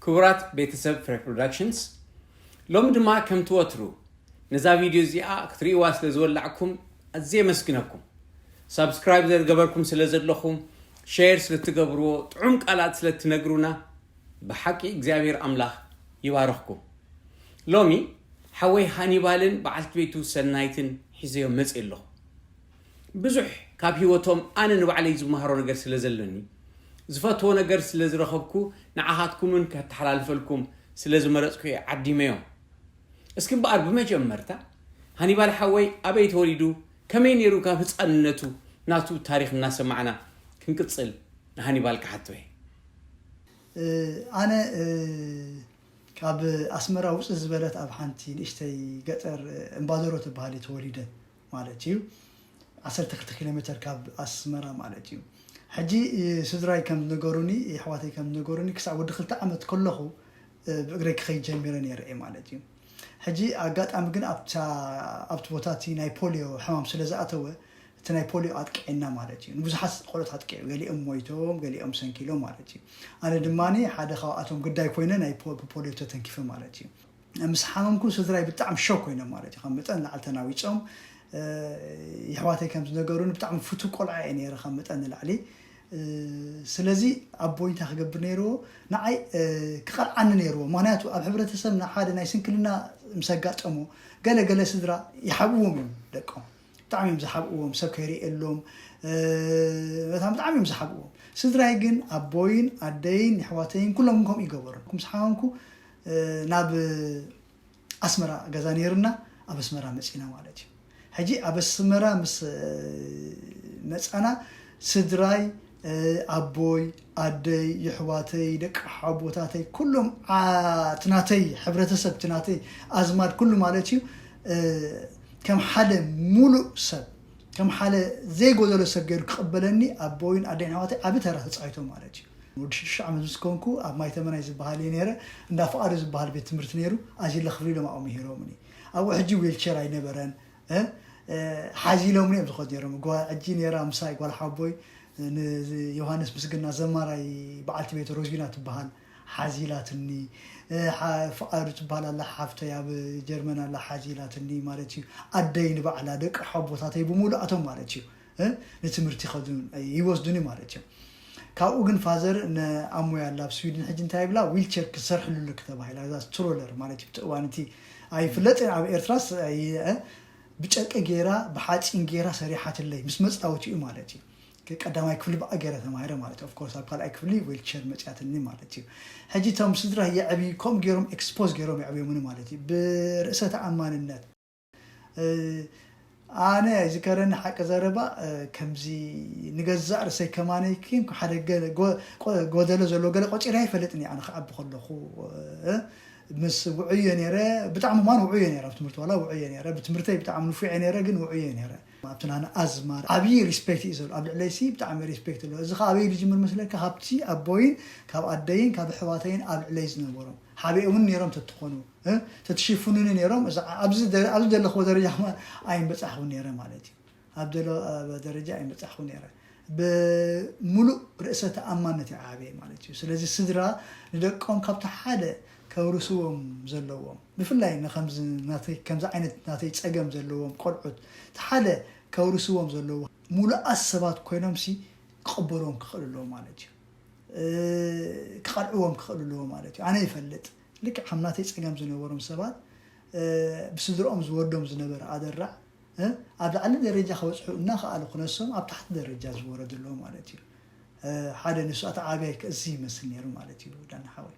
ክቡራት ቤተሰብ ፍሬ ፕሮዳክሽንስ፣ ሎሚ ድማ ከምቲ ወትሩ ነዛ ቪድዮ እዚኣ ክትርእይዋ ስለ ዝወላዕኩም ኣዝየ የመስግነኩም። ሳብስክራይብ ዝገበርኩም ስለ ዘለኹም፣ ሼር ስለ ትገብርዎ፣ ጥዑም ቃላት ስለ ትነግሩና ብሓቂ እግዚኣብሔር ኣምላኽ ይባርኽኩም። ሎሚ ሓወይ ሃኒባልን በዓልቲ ቤቱ ሰናይትን ሒዘዮም መፅእ ኣለኹ። ብዙሕ ካብ ህይወቶም ኣነ ንባዕለይ ዝመሃሮ ነገር ስለ ዘለኒ፣ ዝፈትዎ ነገር ስለ ዝረኸብኩ፣ ንዓኻትኩምን ከተሓላልፈልኩም ስለ ዝመረፅኩ እየ ዓዲመዮም። እስኪ እምበኣር ብመጀመርታ ሃኒባል ሓወይ ኣበይ ተወሊዱ፣ ከመይ ነይሩ ካብ ህፃንነቱ ናቱ ታሪኽ እናሰማዕና ክንቅፅል ንሃኒባል ክሓቶ እየ። ኣነ ካብ ኣስመራ ውፅእ ዝበለት ኣብ ሓንቲ ንእሽተይ ገጠር እምባደሮ ትበሃል እየ ተወሊደ ማለት እዩ። ዓሰርተ ክልተ ኪሎ ሜተር ካብ ኣስመራ ማለት እዩ። ሕጂ ስድራይ ከም ዝነገሩኒ፣ ኣሕዋተይ ከም ዝነገሩኒ፣ ክሳብ ወዲ ክልተ ዓመት ከለኹ ብእግረይ ክኸይድ ጀሚረ ነይረ እየ ማለት እዩ። ሕጂ ኣጋጣሚ ግን ኣብታ ኣብቲ ቦታ እቲ ናይ ፖሊዮ ሕማም ስለ ዝኣተወ፣ እቲ ናይ ፖሊዮ ኣጥቂዐና ማለት እዩ። ንብዙሓት ቆልዑት ኣጥቂዑ፣ ገሊኦም ሞይቶም፣ ገሊኦም ሰንኪሎም ማለት እዩ። ኣነ ድማ ሓደ ካብኣቶም ግዳይ ኮይነ ናይ ፖ- ብፖሊዮ ተተንኪፈ ማለት እዩ። ምስ ሓመምኩ ስድራይ ብጣዕሚ ሾክ ኮይኖም ማለት እዩ። ካብ መጠን ንላዕሊ ተናዊፆም። የሕዋተይ ከም ዝነገሩኒ ብጣዕሚ ፍቱው ቆልዓ እየ ነይረ ካብ መጠን ንላዕሊ። ስለዚ ኣቦይ እንታይ ክገብር ነይርዎ? ንዓይ ክቐልዓኒ ነይርዎ። ምክንያቱ ኣብ ሕብረተሰብና ሓደ ናይ ስንክልና ምስ ኣጋጠሞ ገለ ገለ ስድራ ይሓብዎም እዮም ደቆም። ብጣዕሚ እዮም ዝሓብእዎም፣ ሰብ ከይርእየሎም በጣም ብጣዕሚ እዮም ዝሓብእዎም። ስድራይ ግን ኣቦይን ኣደይን የሕዋተይን ኩሎም ከምኡ ይገበሩ። ምስ ሓመምኩ ናብ ኣስመራ ገዛ ነይርና፣ ኣብ ኣስመራ መፂና ማለት እዩ። ሕጂ ኣብ ኣስመራ ምስ መፃና ስድራይ፣ ኣቦይ፣ ኣደይ፣ የሕዋተይ፣ ደቂ ሓቦታተይ ኩሎም ትናተይ ሕብረተሰብ ትናተይ ኣዝማድ ኩሉ ማለት እዩ ከም ሓደ ሙሉእ ሰብ ከም ሓደ ዘይጎደሎ ሰብ ገይሩ ክቕበለኒ ኣቦይን ኣደይን ኣሕዋተይ ዓቢ ተራ ተፃይቶም ማለት እዩ። ወዲ ሽዱሽተ ዓመት ምስ ኮንኩ ኣብ ማይተመናይ ዝበሃል እየ ነይረ፣ እንዳ ፍቓዱ ዝበሃል ቤት ትምህርቲ ነይሩ፣ ኣዚለ ክፍሊ ኢሎም ኣብኡ ምሂሮምኒ። ኣብኡ ሕጂ ዊልቸር ኣይነበረን፣ ሓዚሎምኒ እዮም ዝኾኑ ነይሮም። ሕጂ ነይራ ምሳይ ጓል ሓቦይ ዮሃንስ ምስግና ዘማራይ በዓልቲ ቤት ሮዚና ትበሃል ሓዚላትኒ። ፍቓዱ ትበሃል ኣላ ሓፍተይ ኣብ ጀርመን ኣላ ሓዚላትኒ ማለት እዩ። ኣደይ ንባዕላ ደቂ ሓቦታተይ ብምሉኣቶም ማለት እዩ ንትምህርቲ ይኸዱ ይወስዱኒ ማለት እዮም። ካብኡ ግን ፋዘር ንኣሞይ ኣላ ኣብ ስዊድን ሕጂ እንታይ ይብላ ዊልቸር ክሰርሕሉ ኣለኪ ተባሂላ እዛ ስትሮለር ማለት እዩ። ብቲ እዋን እቲ ኣይፍለጥን ኣብ ኤርትራስ ብጨርቂ ገይራ ብሓፂን ገይራ ሰሪሓትለይ ምስ መፃወቲኡ ማለት እዩ። ቀዳማይ ክፍሊ ብኣ ገይረ ተማሂረ ማለት እዩ። ኦፍኮርስ ኣብ ካልኣይ ክፍሊ ዊልቸር መፅያትኒ ማለት እዩ። ሕጂ እቶም ስድራ የዕብዩ ከምኡ ገይሮም ኤክስፖዝ ገይሮም የዕብዮምኒ ማለት እዩ። ብርእሰ ተኣማንነት ኣነ ይዝከረኒ ሓቂ ዘረባ ከምዚ ንገዛእ ርእሰይ ከማነይ ኪን ሓደ ጎደሎ ዘለዎ ገለ ቆፂረ ኣይፈልጥን እየ ኣነ ክዓቢ ከለኹ ምስ ውዑየ ነይረ ብጣዕሚ ማን ውዑየ ነይረ ኣብ ትምህርቲ ዋላ ውዑየ ነይረ ብትምህርተይ ብጣዕሚ ንፉዐ ነይረ ግን ውዑየ ነይረ ኣብቲ ናና ኣዝማድ ዓብዪ ሪስፔክት እዩ ዘሎ ኣብ ልዕለይ ሲ ብጣዕሚ ሪስፔክት ኣሎ እዚ ከዓ ኣበይ ዝጅምር መስለካ ካብቲ ኣቦይን ካብ ኣደይን ካብ ኣሕዋተይን ኣብ ልዕለይ ዝነበሮም ሓቢኦም እውን ነይሮም ተትኾኑ ተትሽፍኑኒ ነይሮም ኣብዚ ዘለኽዎ ደረጃ ኣይምበፃሕኹ ነይረ ማለት እዩ ኣብ ደረጃ ኣይምበፃሕኹ ነይረ ብምሉእ ርእሰ ተኣማነት ይዓበየ ማለት እዩ ስለዚ ስድራ ንደቆም ካብቲ ሓደ ከውርስዎም ዘለዎም ብፍላይ ከምዚ ዓይነት ናተይ ፀገም ዘለዎም ቆልዑት ሓደ ከውርስዎም ዘለዎ ሙሉኣት ሰባት ኮይኖም ሲ ክቕበልዎም ክኽእል ኣለዎ ማለት እዩ ክቐልዕዎም ክኽእል ኣለዎ ማለት እዩ ኣነ ይፈልጥ ልክዕ ከም ናተይ ፀገም ዝነበሮም ሰባት ብስድርኦም ዝወርዶም ዝነበረ ኣደራዕ ኣብ ላዕሊ ደረጃ ክበፅሑ እናኸኣሉ ክነሶም ኣብ ታሕቲ ደረጃ ዝወረዱ ኣለዉ ማለት እዩ ሓደ ንሱ ኣቲ ዓብያይ እዚ ይመስል ነይሩ ማለት እዩ ዳና ሓወይ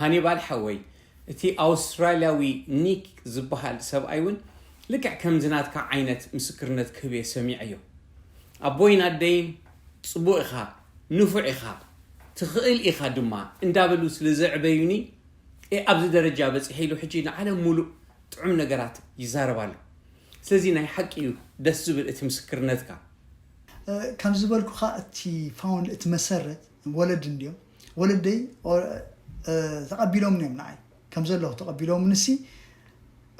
ሃኒባል ሓወይ እቲ ኣውስትራልያዊ ኒክ ዝበሃል ሰብኣይ እውን ልክዕ ከምዚ ናትካ ዓይነት ምስክርነት ክህብ እየ ሰሚዐዮ ኣቦይን ኣደይን ፅቡቕ ኢኻ ንፉዕ ኢኻ ትኽእል ኢኻ ድማ እንዳበሉ ስለ ዘዕበዩኒ እየ ኣብዚ ደረጃ በፂሐ ኢሉ ሕጂ ንዓለም ሙሉእ ጥዑም ነገራት ይዛረብ ኣሎ ስለዚ ናይ ሓቂ እዩ ደስ ዝብል እቲ ምስክርነትካ ከም ዝበልኩኻ እቲ ፋውንድ እቲ መሰረት ወለዲ እንድዮም ወለደይ ተቐቢሎምን እዮም ንዓይ ከም ዘለኹ ተቐቢሎምንሲ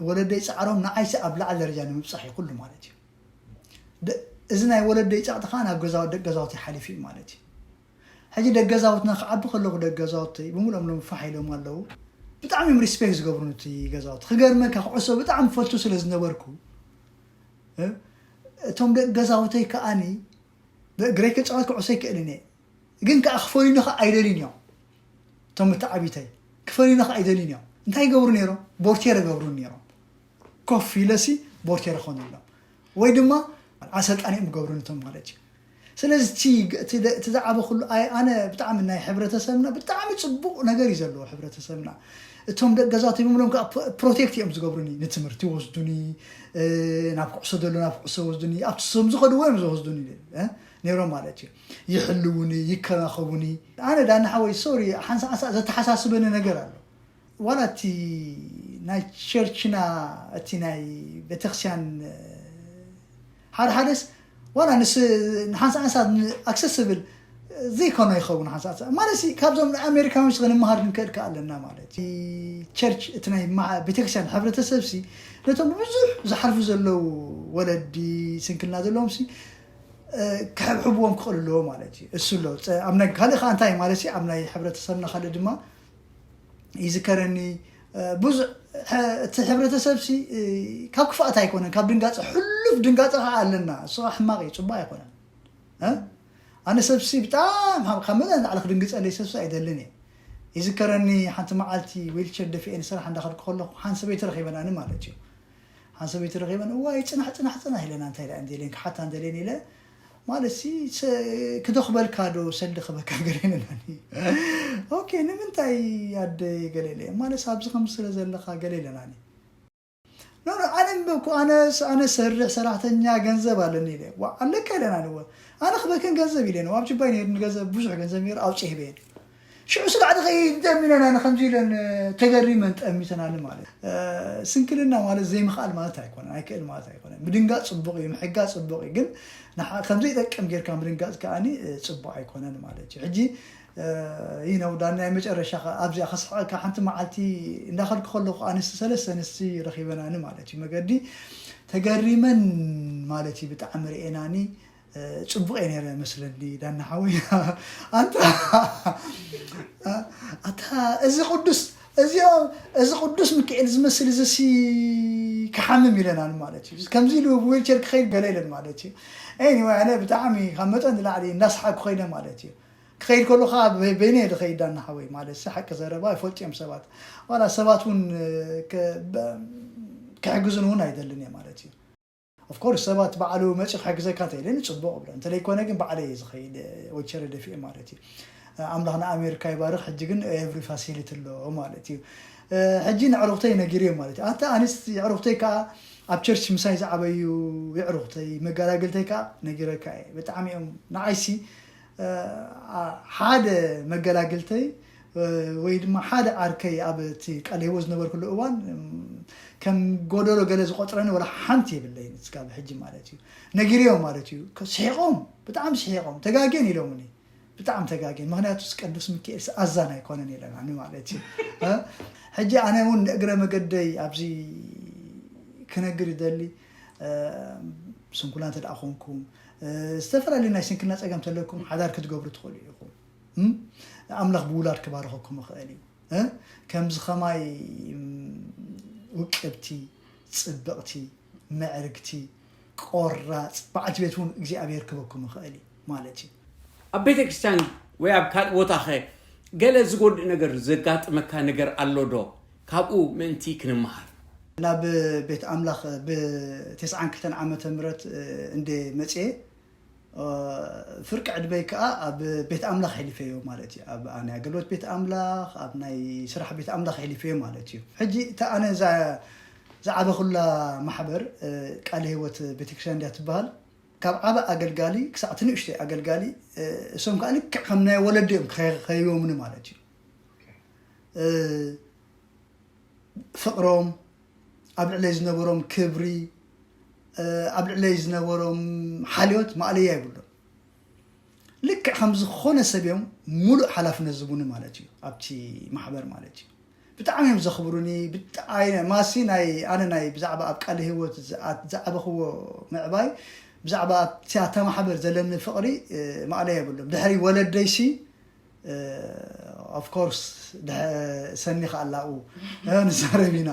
ወለደይ ፃዕሮም ንዓይሲ ኣብ ላዕሊ ደረጃ ንምብፃሕ እዩ ኩሉ ማለት እዩ እዚ ናይ ወለደይ ፃቕጢ ከዓ ናብ ገዛወት ደቂ ገዛወት ሓሊፉ እዩ ማለት እዩ ሕጂ ደገዛውትና ክዓቢ ከለኹ ደገዛውተይ ብምሎም ሎም ፋሕ ኢሎም ኣለዉ። ብጣዕሚ እዮም ሪስፔክት ዝገብሩን እቲ ገዛውቲ። ክገርመካ፣ ክዕሶ ብጣዕሚ ፈልቱ ስለ ዝነበርኩ፣ እ፣ እቶም ደቂ ገዛውተይ ከኣኒ ብእግረይ ክጫወት ክዕሶ ኣይክእልን እየ። ግን ከኣ ክፈልዩኒ ከኣ ኣይደልዩን እዮም። እቶም መተዓቢተይ ክፈልዩኒ ከኣ ኣይደልዩን እዮም። እንታይ ይገብሩ ነይሮም? ቦርቴር ይገብሩኒ ነይሮም። ኮፍ ኢለሲ ቦርቴር ይኾኑ ኣለዉ። ወይ ድማ ኣሰልጣኒ እዮም ዝገብሩኒ እቶም ማለት እዩ። ስለዚ እቲ ግ-፣ እቲ ደ-፣ እቲ ዝዓበኹሉ ኣይ-፣ ኣነ ብጣዕሚ ናይ ሕብረተሰብና ብጣዕሚ ጽቡቕ ነገር እዩ ዘለዎ ሕብረተሰብና። እቶም ደቂ ገዛውቲ ብምሎም ከኣ ፕ-፣ ፕሮቴክት እዮም ዝገብሩኒ። ንትምህርቲ ይወስዱኒ፣ እ፣ ናብ ኩዕሶ ዘሎ ናብ ኩዕሶ ይወስዱኒ፣ ኣብቲ ስም ዝኸድዎ እዮም ዝወስዱኒ፣ እ፣ ነይሮም ማለት እዩ። ይሕልዉኒ፣ ይከባኸቡኒ። ኣነ ዳና ሓወይ፣ ሶሪ፣ ሓንሳእ ሓንሳእ ዘተሓሳስበኒ ነገር ኣሎ። ዋላ እቲ ናይ ቸርችና፣ እቲ ናይ ቤተክርስትያን፣ ሓደ ሓደስ ዋላ ንስ-፣ ንሓንሳእ ሓንሳእ ን-፣ ኣክሰስብል ዘይኮነ ይኸውን። ሓንሳእ ሓንሳእ ማለት ሲ፣ ካብዞም ኣሜሪካውያን ሲ ክንመሃር ክንክእል ከ ኣለና ማለት እዩ። ቸርች፣ እቲ ናይ ማ-፣ ቤተክርስትያን ሕብረተሰብ ሲ፣ ነቶም ብዙሕ ዝሓልፉ ዘለዉ ወለዲ፣ ስንክልና ዘለዎም ሲ፣ እ፣ ክሕብሕብዎም ክኽእሉ ኣለዎ ማለት እዩ። እሱ ኣሎ። ጸ-፣ ኣብ ናይ ካልእ ከኣ እንታይ ማለት ሲ፣ ኣብ ናይ ሕብረተሰብና ካልእ ድማ ይዝከረኒ፣ እ፣ ብዙሕ፣ ሐ-፣ እቲ ሕብረተሰብ ሲ፣ እ፣ ካብ ክፍኣት ኣይኮነን፣ ካብ ድንጋጸ፣ ሕሉፍ ድንጋጸ ከኣ ኣለና። እሱ ከኣ ሕማቕ እዩ፣ ጽቡቕ ኣይኮነን። እ? ኣነ ሰብ ሲ ብጣዕሚ ካብ፣ ካብ መጠን ንላዕሊ ክድንግጸለይ ሰብ ሲ ኣይደልን እየ። ይዝከረኒ ሓንቲ መዓልቲ ዊልቸር ደፊኤ ንስራሕ እንዳኸድኩ ከለኹ ሓንቲ ሰበይቲ ረኺበናኒ ማለት እዩ። ሓንቲ ሰበይቲ ረኺበን፣ "እዋይ፣ ጽናሕ፣ ጽናሕ፣ ጽናሕ" ኢለና፣ እንታይ ደኣ እንዴ ኢለን ክሓታ እንደሌን ኢለ፣ ማለት ሲ፣ ሰ-፣ ክደኽበልካ ዶ ሰልዲ ክበካ ገለ ኢለናኒ። ኦኬ፣ ንምንታይ ኣደ ገለ ኢለ፣ ማለት ኣብዚ ከም ስለ ዘለኻ ገለ ኢለናኒ። ኖ፣ ኖ፣ ኣነ እምበኩ፣ ኣነ፣ ኣነ ሰርሕ ሰራሕተኛ ገንዘብ ኣለኒ ኢለ። ዋ፣ ኣለካ ኢለናኒ፣ እወ። ኣነ ክበክን ገንዘብ ኢለ፣ ኣብ ጅባይ ነይሩ ገንዘብ፣ ብዙሕ ገንዘብ ነይሩ፣ ኣውጽእ ሂበየን። ሽዑ ስጋዕ ድኸይድ ጠሚነን፣ ኣነ ከምዚ ኢለን፣ እ፣ ተገሪመን ጠሚተናኒ ማለት። እ፣ ስንክልና ማለት ዘይምኽኣል ማለት ኣይኮነን፣ ኣይክእል ማለት ኣይኮነን። ምድንጋጽ ጽቡቕ እዩ፣ ምሕጋዝ ጽቡቕ እዩ፣ ግን ንሓ-፣ ከም ዘይጠቅም ጌርካ ምድንጋጽ ከኣኒ፣ እ፣ ጽቡቕ ኣይኮነን ማለት እዩ። ሕጂ፣ እ፣ ይህ ነው ዳና፣ ናይ መጨረሻ ከ-፣ ኣብዚኣ ከስሕቐካ፣ ሓንቲ መዓልቲ እንዳኸድኩ ከለኹ ኣንስቲ፣ ሰለስተ ኣንስቲ ረኺበናኒ ማለት እዩ። መገዲ ተገሪመን ማለት እዩ፣ ብጣዕሚ ርኤናኒ። እ፣ ጽቡቕ እየ ነይረ መስለኒ ዳና ሓወይ። ኣንታ፣ ኣታ፣ እዚ ቅዱስ፣ እዚ፣ እዚ ቅዱስ ሚካኤል ዝመስል እዚ ሲ ክሓምም ኢለናኒ ማለት እዩ። ከምዚ ኢሉ ብዊልቸር ክኸይድ ገለ ኢለን ማለት እዩ። ኤኒወይ፣ ኣነ ብጣዕሚ ካብ መጠን ንላዕሊ እንዳሰሓቅኩ ከይደ ማለት እዩ። ክኸይድ ከሎ ከዓ በ-፣ በይነ እየ ዝኸይድ ዳና ሓወይ ማለት ሲ ሓቂ ዘረባ ይፈልጡ እዮም ሰባት። ዋላ ሰባት እውን፣ እ፣ ከ-፣ በ-፣ ክሕግዙን እውን ኣይደልን እየ ማለት እዩ። ኦፍ ኮርስ ሰባት ባዕሉ መፂኡ ክሕግዘካ እንተኢለኒ ፅቡቕ እብሎ፣ እንተለይኮነ ግን ባዕለይ እየ ዝኸይድ፣ እ፣ ዊልቸር ደፊኤ ማለት እዩ። እ፣ ኣምላኽ ንኣሜሪካ ይባርኽ። ሕጂ ግን ኤቭሪ ፋሲሊቲ ኣሎ ማለት እዩ። እ፣ ሕጂ ንዕሩኽተይ ነጊርዮ ማለት እዩ። ኣታ ኣንስቲ ዕሩኽተይ ከዓ ኣብ ቸርች ምሳይ ዝዓበዩ የዕሩኽተይ መገላግልተይ ከዓ ነጊረካ እየ። ብጣዕሚ እዮም ንዓይሲ፣ እ፣ አ-፣ ሓደ መገላግልተይ፣ እ፣ ወይ ድማ ሓደ ዓርከይ ኣብ እቲ ቃለ ህይወት ዝነበርኩሉ እዋን፣ እም፣ ከም ጎደሎ ገለ ዝቆጽረኒ ወላ ሓንቲ የብለይን እስካብ ሕጂ ማለት እዩ። ነጊርዮም ማለት እዩ። ከ-፣ ስሒቖም፣ ብጣዕሚ ስሒቖም፣ ተጋግየን ኢሎምኒ። ብጣዕሚ ተጋግየን። ምኽንያቱ ቅዱስ ሚካኤል ኣዛን ኣይኮነን ኢለናኒ ማለት እዩ። እ፣ ሕጂ ኣነ እውን ንእግረ መገደይ ኣብዚ ክነግር ይደሊ፣ እ፣ ስንኩላ እንተ ደኣ ኮንኩም፣ እ፣ ዝተፈላለዩ ናይ ስንክልና ጸገም ተለኩም ሓዳር ክትገብሩ ትኽእሉ ኢኹም። እም? ኣምላኽ ብውላድ ክባርኸኩም ይኽእል እዩ። እ? ከምዚ ኸማይ፣ እም፣ ውቅብቲ፣ ጽብቕቲ፣ ምዕርግቲ፣ ቆራጽ በዓልቲ ቤት እውን እግዚኣብሔር ክበኩም ይኽእል እዩ ማለት እዩ። ኣብ ቤተ ክርስቲያን ወይ ኣብ ካልእ ቦታ ኸ ገለ ዝጎድእ ነገር ዘጋጥመካ ነገር ኣሎ ዶ? ካብኡ ምእንቲ ክንመሃር። ናብ ቤት ኣምላኽ ብ-፣ ተስዓን ክልተን ዓመተ ምህረት፣ እ፣ እንደ መጽኤ፣ እ፣ ፍርቂ ዕድመይ ከኣ ኣብ ቤት ኣምላኽ ኣሕሊፈዮ ማለት እዩ። ኣብ ናይ ኣገልግሎት ቤት ኣምላኽ፣ ኣብ ናይ ስራሕ ቤት ኣምላኽ ኣሕሊፈዮ ማለት እዩ። ሕጂ እታ ኣነ ዛ-፣ ዝዓበኹላ ማሕበር፣ እ፣ ቃለ ህይወት ቤተክርስትያን እንድያ ትበሃል። ካብ ዓቢ ኣገልጋሊ ክሳዕ እቲ ንእሽተይ ኣገልጋሊ፣ እ፣ እሶም ከኣ ልክዕ ከም ናይ ወለዲ እዮም ከ-፣ ከይቦምኒ ማለት እዩ። እ፣ ፍቕሮም፣ ኣብ ልዕለይ ዝነበሮም ክብሪ፣ እ፣ ኣብ ልዕለይ ዝነበሮም ሓልዮት ማእለያ የብሉን። ልክዕ ከም ዝኾነ ሰብ እዮም ሙሉእ ሓላፍነት ዝህቡኒ ማለት እዩ፣ ኣብቲ ማሕበር ማለት እዩ። ብጣዕሚ እዮም ዘኽብሩኒ። ብጣ-፣ ኣይ-፣ ማሲ ናይ፣ ኣነ ናይ ብዛዕባ ኣብ ቃለ ህይወት ዝኣ-፣ ዝዓበኽዎ ምዕባይ፣ ብዛዕባ ኣብቲ፣ ኣብታ ማሕበር ዘለኒ ፍቕሪ፣ እ፣ ማእለያ የብሉን። ድሕሪ ወለደይሲ፣ of course ሰኒ ከኣላኡ ንዛረብ ኢና።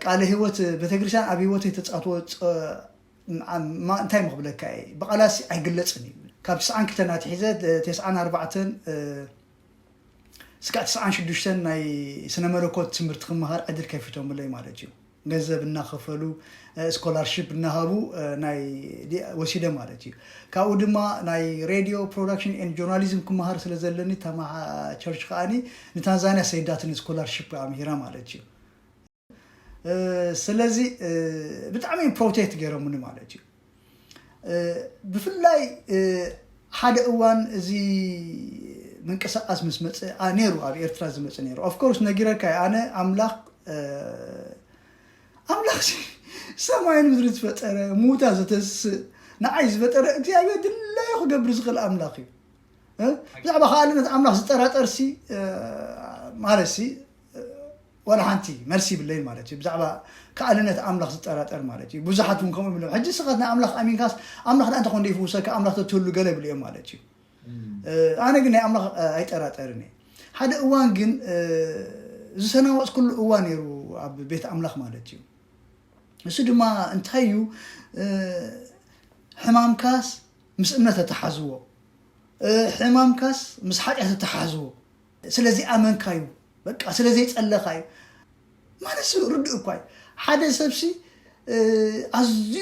ቃለ ህይወት ቤተክርስትያን ኣብ ህይወት የተፃትወ እንታይ ምክብለካ እየ፣ ብቃላሲ ኣይግለፅን እዩ። ካብ ትስዓን ክልተን ኣትሒዘ ተስዓን ኣርባዕተን እስካዕ ትስዓን ሽዱሽተን ናይ ስነ መለኮት ትምህርቲ ክመሃር ዕድል ከፊቶምለይ ማለት እዩ። ገንዘብ እናኸፈሉ ስኮላርሽፕ እናሃቡ ናይ ወሲደ ማለት እዩ። ካብኡ ድማ ናይ ሬድዮ ፕሮዳክሽን ኤንድ ጆርናሊዝም ክመሃር ስለ ዘለኒ ታማ ቸርች ከዓኒ ንታንዛንያ ሰይዳትን ስኮላርሽፕ ኣምሂራ ማለት እዩ። ስለዚ ብጣዕሚ እዮም ፕሮቴክት ገይሮምኒ ማለት እዩ። ብፍላይ ሓደ እዋን እዚ ምንቅስቃስ ምስ መፀ ነይሩ፣ ኣብ ኤርትራ ዝመፀ ነይሩ። ኦፍኮርስ ነጊረካ፣ ኣነ ኣምላኽ ኣምላኽ ሰማይን ምድሪ ዝፈጠረ፣ ሙታ ዘተስእ፣ ንዓይ ዝፈጠረ እግዚኣብሔር ድላዩ ክገብር ዝኽእል ኣምላኽ እዩ። ብዛዕባ ከኣልነት ኣምላኽ ዝጠራጠር ሲ ማለት ሲ ዋላ ሓንቲ መልሲ ይብለይን ማለት እዩ። ብዛዕባ ከኣልነት ኣምላኽ ዝጠራጠር ማለት እዩ። ብዙሓት እውን ከምኡ ይብሎም። ሕጂ ስኻት ናይ ኣምላኽ ኣሚንካስ ኣምላኽ ደኣ እንተኾን ይፍውሰካ፣ ኣምላኽ ተትህሉ ገለ ይብሉ እዮም ማለት እዩ። ኣነ ግን ናይ ኣምላኽ ኣይጠራጠርን እየ። ሓደ እዋን ግን ዝተናወፅኩሉ እዋን ነይሩ ኣብ ቤት ኣምላኽ ማለት እዩ። እሱ ድማ እንታይ እዩ? ሕማምካስ ምስ እምነት ተተሓዝዎ፣ ሕማምካስ ምስ ሓጢኣት ተተሓዝዎ። ስለዚ ኣመንካ እዩ፣ በቃ ስለዘይ ጸለኻ እዩ ማለት ርዱእ እኳ እዩ። ሓደ ሰብሲ ኣዝዩ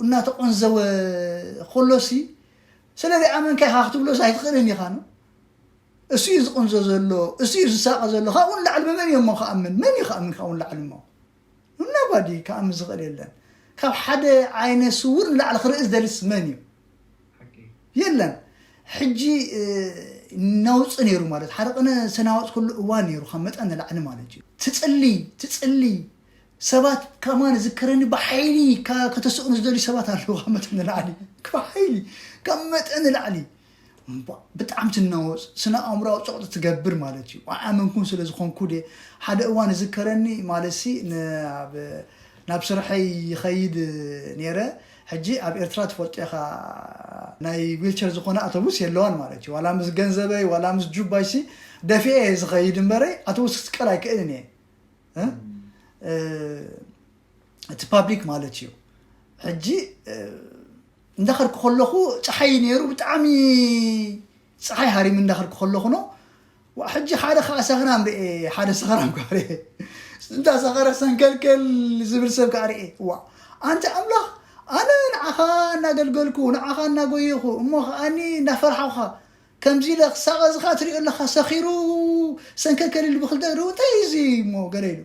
እናተቆንዘወ ከሎሲ ስለዘይ ኣመንካ ኢኻ ክትብሎስ ኣይትኽእልን ኢኻ ነው። እሱ እዩ ዝቆንዞ ዘሎ፣ እሱ እዩ ዝሳቐ ዘሎ። ካብኡ ንላዕሊ ብመን እዮም እሞ ክኣምን? መን እዩ ክኣምን ካብኡ ንላዕሊ እሞ? ነባዲ ክኣምን ዝኽእል የለን። ካብ ሓደ ዓይነ ስውር ንላዕሊ ክርኢ ዝደልስ መን እዩ? የለን። ሕጂ ነውፂ ነይሩ ማለት ሓደ ቅነ ዝተናወፅኩሉ እዋን ነይሩ ካብ መጠን ንላዕሊ ማለት እዩ። ትፅሊ ትፅሊ ሰባት ከማን ዝከረኒ ብሓይሊ ከተስእኑ ዝደልዩ ሰባት ኣለዉ። ካብ መጠን ንላዕሊ ብሓይሊ ካብ መጠን ንላዕሊ ብጣዕሚ ትናወፅ፣ ስነ ኣእምራዊ ፀቕጢ ትገብር ማለት እዩ። ኣኣመንኩን ስለ ዝኾንኩ ደ ሓደ እዋን ዝከረኒ ማለት ሲ ናብ ስርሐይ ይኸይድ ነይረ። ሕጂ ኣብ ኤርትራ ትፈልጦ ኢኻ ናይ ዊልቸር ዝኾነ ኣተቡስ የለዋን ማለት እዩ። ዋላ ምስ ገንዘበይ ዋላ ምስ ጁባይ ሲ ደፊኤ ዝኸይድ እምበረይ ኣተቡስ ክስቀል ኣይክእልን እየ። እቲ ፓብሊክ ማለት እዩ። ሕጂ እንዳኸድኩ ከለኹ ፀሓይ ነይሩ፣ ብጣዕሚ ፀሓይ ሃሪም እንዳኸድኩ ከለኹ ነው። ሕጂ ሓደ ከዓ ሰኽራም ርኤ፣ ሓደ ሰኽራም ከዓ ርኤ። እንዳ ሰኸረ ሰንከልከል ዝብል ሰብ ከዓ ርኤ። ዋ ኣንተ ኣምላኽ፣ ኣነ ንዓኻ እናገልገልኩ ንዓኻ እናጎየኹ እሞ ከዓኒ እናፈርሓኻ ከምዚ ኢለ ክሳቐ ዝኻ ትሪኦ ኣለኻ፣ ሰኺሩ ሰንከልከል ኢሉ ብክልተ እግሩ እንታይ እዩ እዚ እሞ ገለ ኢሉ።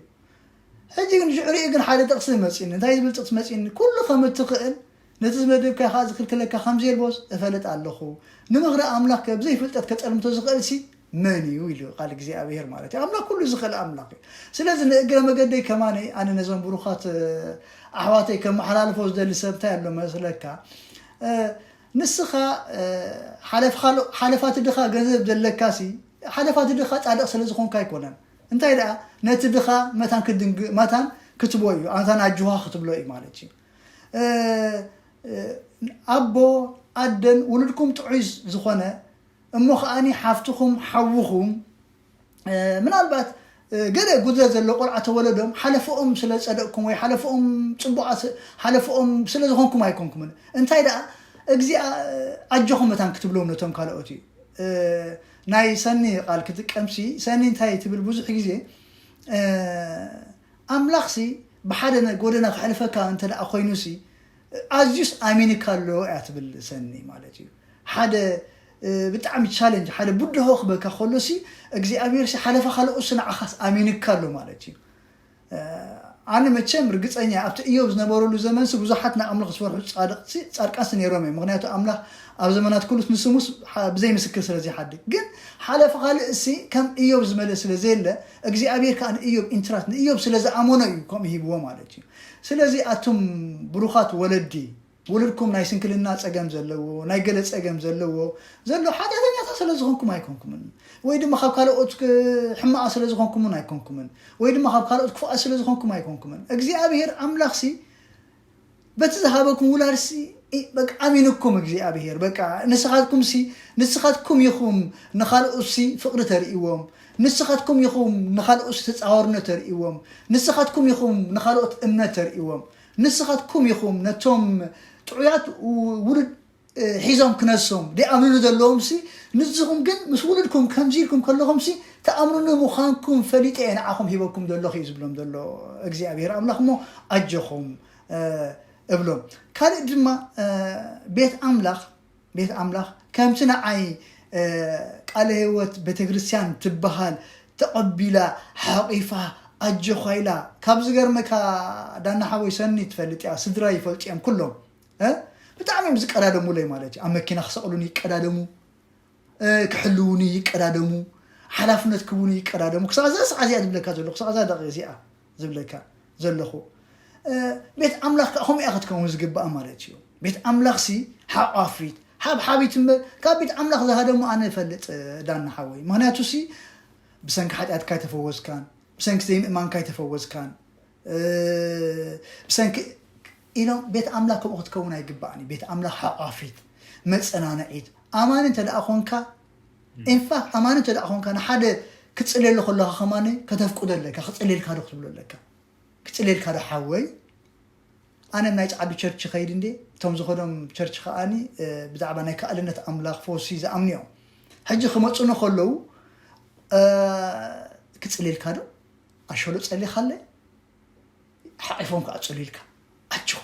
ሕጂ ግን ሽዑ ሪኡ ግን ሓደ ጥቕሲ መፂኒ። እንታይ ዝብል ጥቕሲ መፂኒ? ኩሉ ከም እትኽእል ነቲ ዝመደብካዮ ከዓ ዝክልክለካ ከም ዘየልቦስ እፈልጥ ኣለኹ። ንምኽሪ ኣምላኽ ከ ብዘይ ፍልጠት ከጸልምቶ ዝኽእል ሲ መን እዩ? ኢሉ ቃል እግዚኣብሔር ማለት እዩ። ኣምላኽ ኩሉ ዝኽእል ኣምላኽ እዩ። ስለዚ ንእግረ መገደይ ከማነይ ኣነ ነዞም ብሩኻት ኣሕዋተይ ከመሓላልፎ ዝደሊ ሰብ እንታይ ኣሎ መስለካ? ንስኻ ሓለፋ ድኻ ገንዘብ ዘለካ ሲ ሓለፋ ድኻ ጻድቕ ስለ ዝኾንካ ኣይኮነን። እንታይ ደኣ ነቲ ድኻ መታን ክትድንግ መታን ክትቦ እዩ። ኣንታን ኣጅኻ ክትብሎ እዩ ማለት እዩ። ኣቦ ኣደን ውሉድኩም ጥዑይ ዝኾነ እሞ ከኣኒ ሓፍትኹም ሓውኹም ምናልባት ገለ ጉድለት ዘሎ ቆልዓ ተወለዶም ሓለፈኦም ስለ ጸደቕኩም ወይ ሓለፈኦም ጽቡቓት ሓለፈኦም ስለ ዝኾንኩም ኣይኮንኩምን። እንታይ ደኣ እግዚኣብሔር ኣጆኹም መታን ክትብሎም ነቶም ካልኦት እዩ። ናይ ሰኒ ቃል ክጥቀምሲ ሰኒ እንታይ ትብል ብዙሕ ግዜ ኣምላኽሲ ብሓደ ጎደና ክሕልፈካ እንተ ደኣ ኮይኑሲ ኣዝዩስ ኣሚንካ ኣሎ እያ ትብል ሰኒ ማለት እዩ። ሓደ ብጣዕሚ ቻለንጅ ሓደ ብድሆ ክበካ ከሎሲ እግዚኣብሔርሲ ሓለፋ ካልኦስ ንዓኻስ ኣሚንካ ኣሎ ማለት እዩ። ኣነ መቸም ርግፀኛ ኣብቲ እዮብ ዝነበረሉ ዘመንሲ ብዙሓት ንኣምላኽ ዝፈርሑ ፃድቃንሲ ነይሮም እዮም። ምክንያቱ ኣምላኽ ኣብ ዘመናት ኩሉስ ንስሙስ ብዘይ ምስክር ስለ ዘይሓድግ ግን ሓለፋ ካልእሲ ከም እዮብ ዝመለ ስለ ዘየለ እግዚኣብሔር ከዓ ንእዮብ ኢንትራስት ንእዮብ ስለ ዝኣመኖ እዩ ከምኡ ሂብዎ ማለት እዩ። ስለዚ ኣቱም ብሩኻት ወለዲ ውሉድኩም ናይ ስንክልና ጸገም ዘለዎ ናይ ገለ ጸገም ዘለዎ ዘሎ ሓጢኣተኛታት ስለ ዝኾንኩም ኣይኮንኩምን ወይ ድማ ካብ ካልኦት ሕማቓ ስለ ዝኾንኩምን ኣይኮንኩምን ወይ ድማ ካብ ካልኦት ክፉኣት ስለ ዝኾንኩም ኣይኮንኩምን እግዚኣብሔር ኣምላኽሲ በቲ ዝሃበኩም ውላድሲ ኢ- በቃ ኣሚንኩም እግዚኣብሔር በቃ ንስኻትኩም ሲ ንስኻትኩም ኢኹም ንኻልኦት ሲ ፍቕሪ ተርእይዎም። ንስኻትኩም ኢኹም ንኻልኦት ሲ ተጻዋርነት ተርእይዎም። ንስኻትኩም ኢኹም ንኻልኦት እምነት ተርእይዎም። ንስኻትኩም ኢኹም ነቶም ጥዑያት ው- ውሉድ እ፣ ሒዞም ክነሶም ደይኣምንሉ ዘለዎም ሲ ንስኹም ግን ምስ ውሉድኩም ከምዚ ኢልኩም ከለኹም ሲ ተኣምኑኒ ምዃንኩም ፈሊጠ እየ ንዓኹም ሂበኩም ዘለኹ እዩ ዝብሎም ዘሎ እግዚኣብሔር ኣምላኽ እሞ ኣጆኹም እ፣ እብሎም። ካልእ ድማ እ፣ ቤት ኣምላኽ ቤት ኣምላኽ ከምቲ ንዓይ እ፣ ቃለ ህይወት ቤተክርስትያን ትበሃል ተቐቢላ ሓቒፋ ኣጆኻ ኢላ ካብ ዝገርመካ ዳና ሓወይ ሰኒ ትፈልጥ እያ ስድራ ይፈልጡ እዮም ኩሎም እ? ብጣዕሚ እዮም ዝቀዳደሙለይ ማለት እዩ ኣብ መኪና ክሰቕሉኒ ይቀዳደሙ እ፣ ክሕልውኒ ይቀዳደሙ ሓላፍነት ክቡኒ ይቀዳደሙ ክሳዕ እዛ ሰዓት እዚኣ ዝብለካ ዘለኹ ክሳዕ እዛ ደቂ እዚኣ ዝብለካ ዘለኹ እ፣ ቤት ኣምላኽ ከዓ ከምኡ እያ ክትከውን ዝግባኣ ማለት እዩ ቤት ኣምላኽ ሲ ሓቋፊት ሓብሓቢት እምበር ካብ ቤት ኣምላኽ ዝሃደሙ ኣነ እፈልጥ እ፣ ዳና ሓወይ ምክንያቱ ሲ ብሰንኪ ሓጢኣትካ ኣይተፈወስካን ብሰንኪ ዘይምእማንካ ኣይተፈወስካን እ፣ ብሰንኪ ኢሎም ቤት ኣምላኽ ከምኡ ክትከውን ኣይግባእን እዩ ቤት ኣምላኽ ሓቋፊት መፀናነዒት ኣማኒ እንተ ደኣ ኮንካ ኢንፋክት ኣማኒ እንተ ደኣ ኮንካ ንሓደ ክፅልየሉ ከለካ ከማኒ ከተፍቅዶ ኣለካ ክፅልየልካ ዶ ክትብሎ ኣለካ ክፅልየልካ ዶ ሓወይ ኣነ ናይ ፃዕዱ ቸርች ኸይድ እንዴ እቶም ዝኸዶም ቸርች ከዓኒ እ፣ ብዛዕባ ናይ ከኣልነት ኣምላኽ ፈውሲ ዝኣምኑ እዮም ሕጂ ክመፁኒ ከለዉ እ፣ ክፅልየልካ ዶ ኣሸሎ ጸሊኻለ ሓቂፎም ከዓ ጸሊልካ ኣችኾ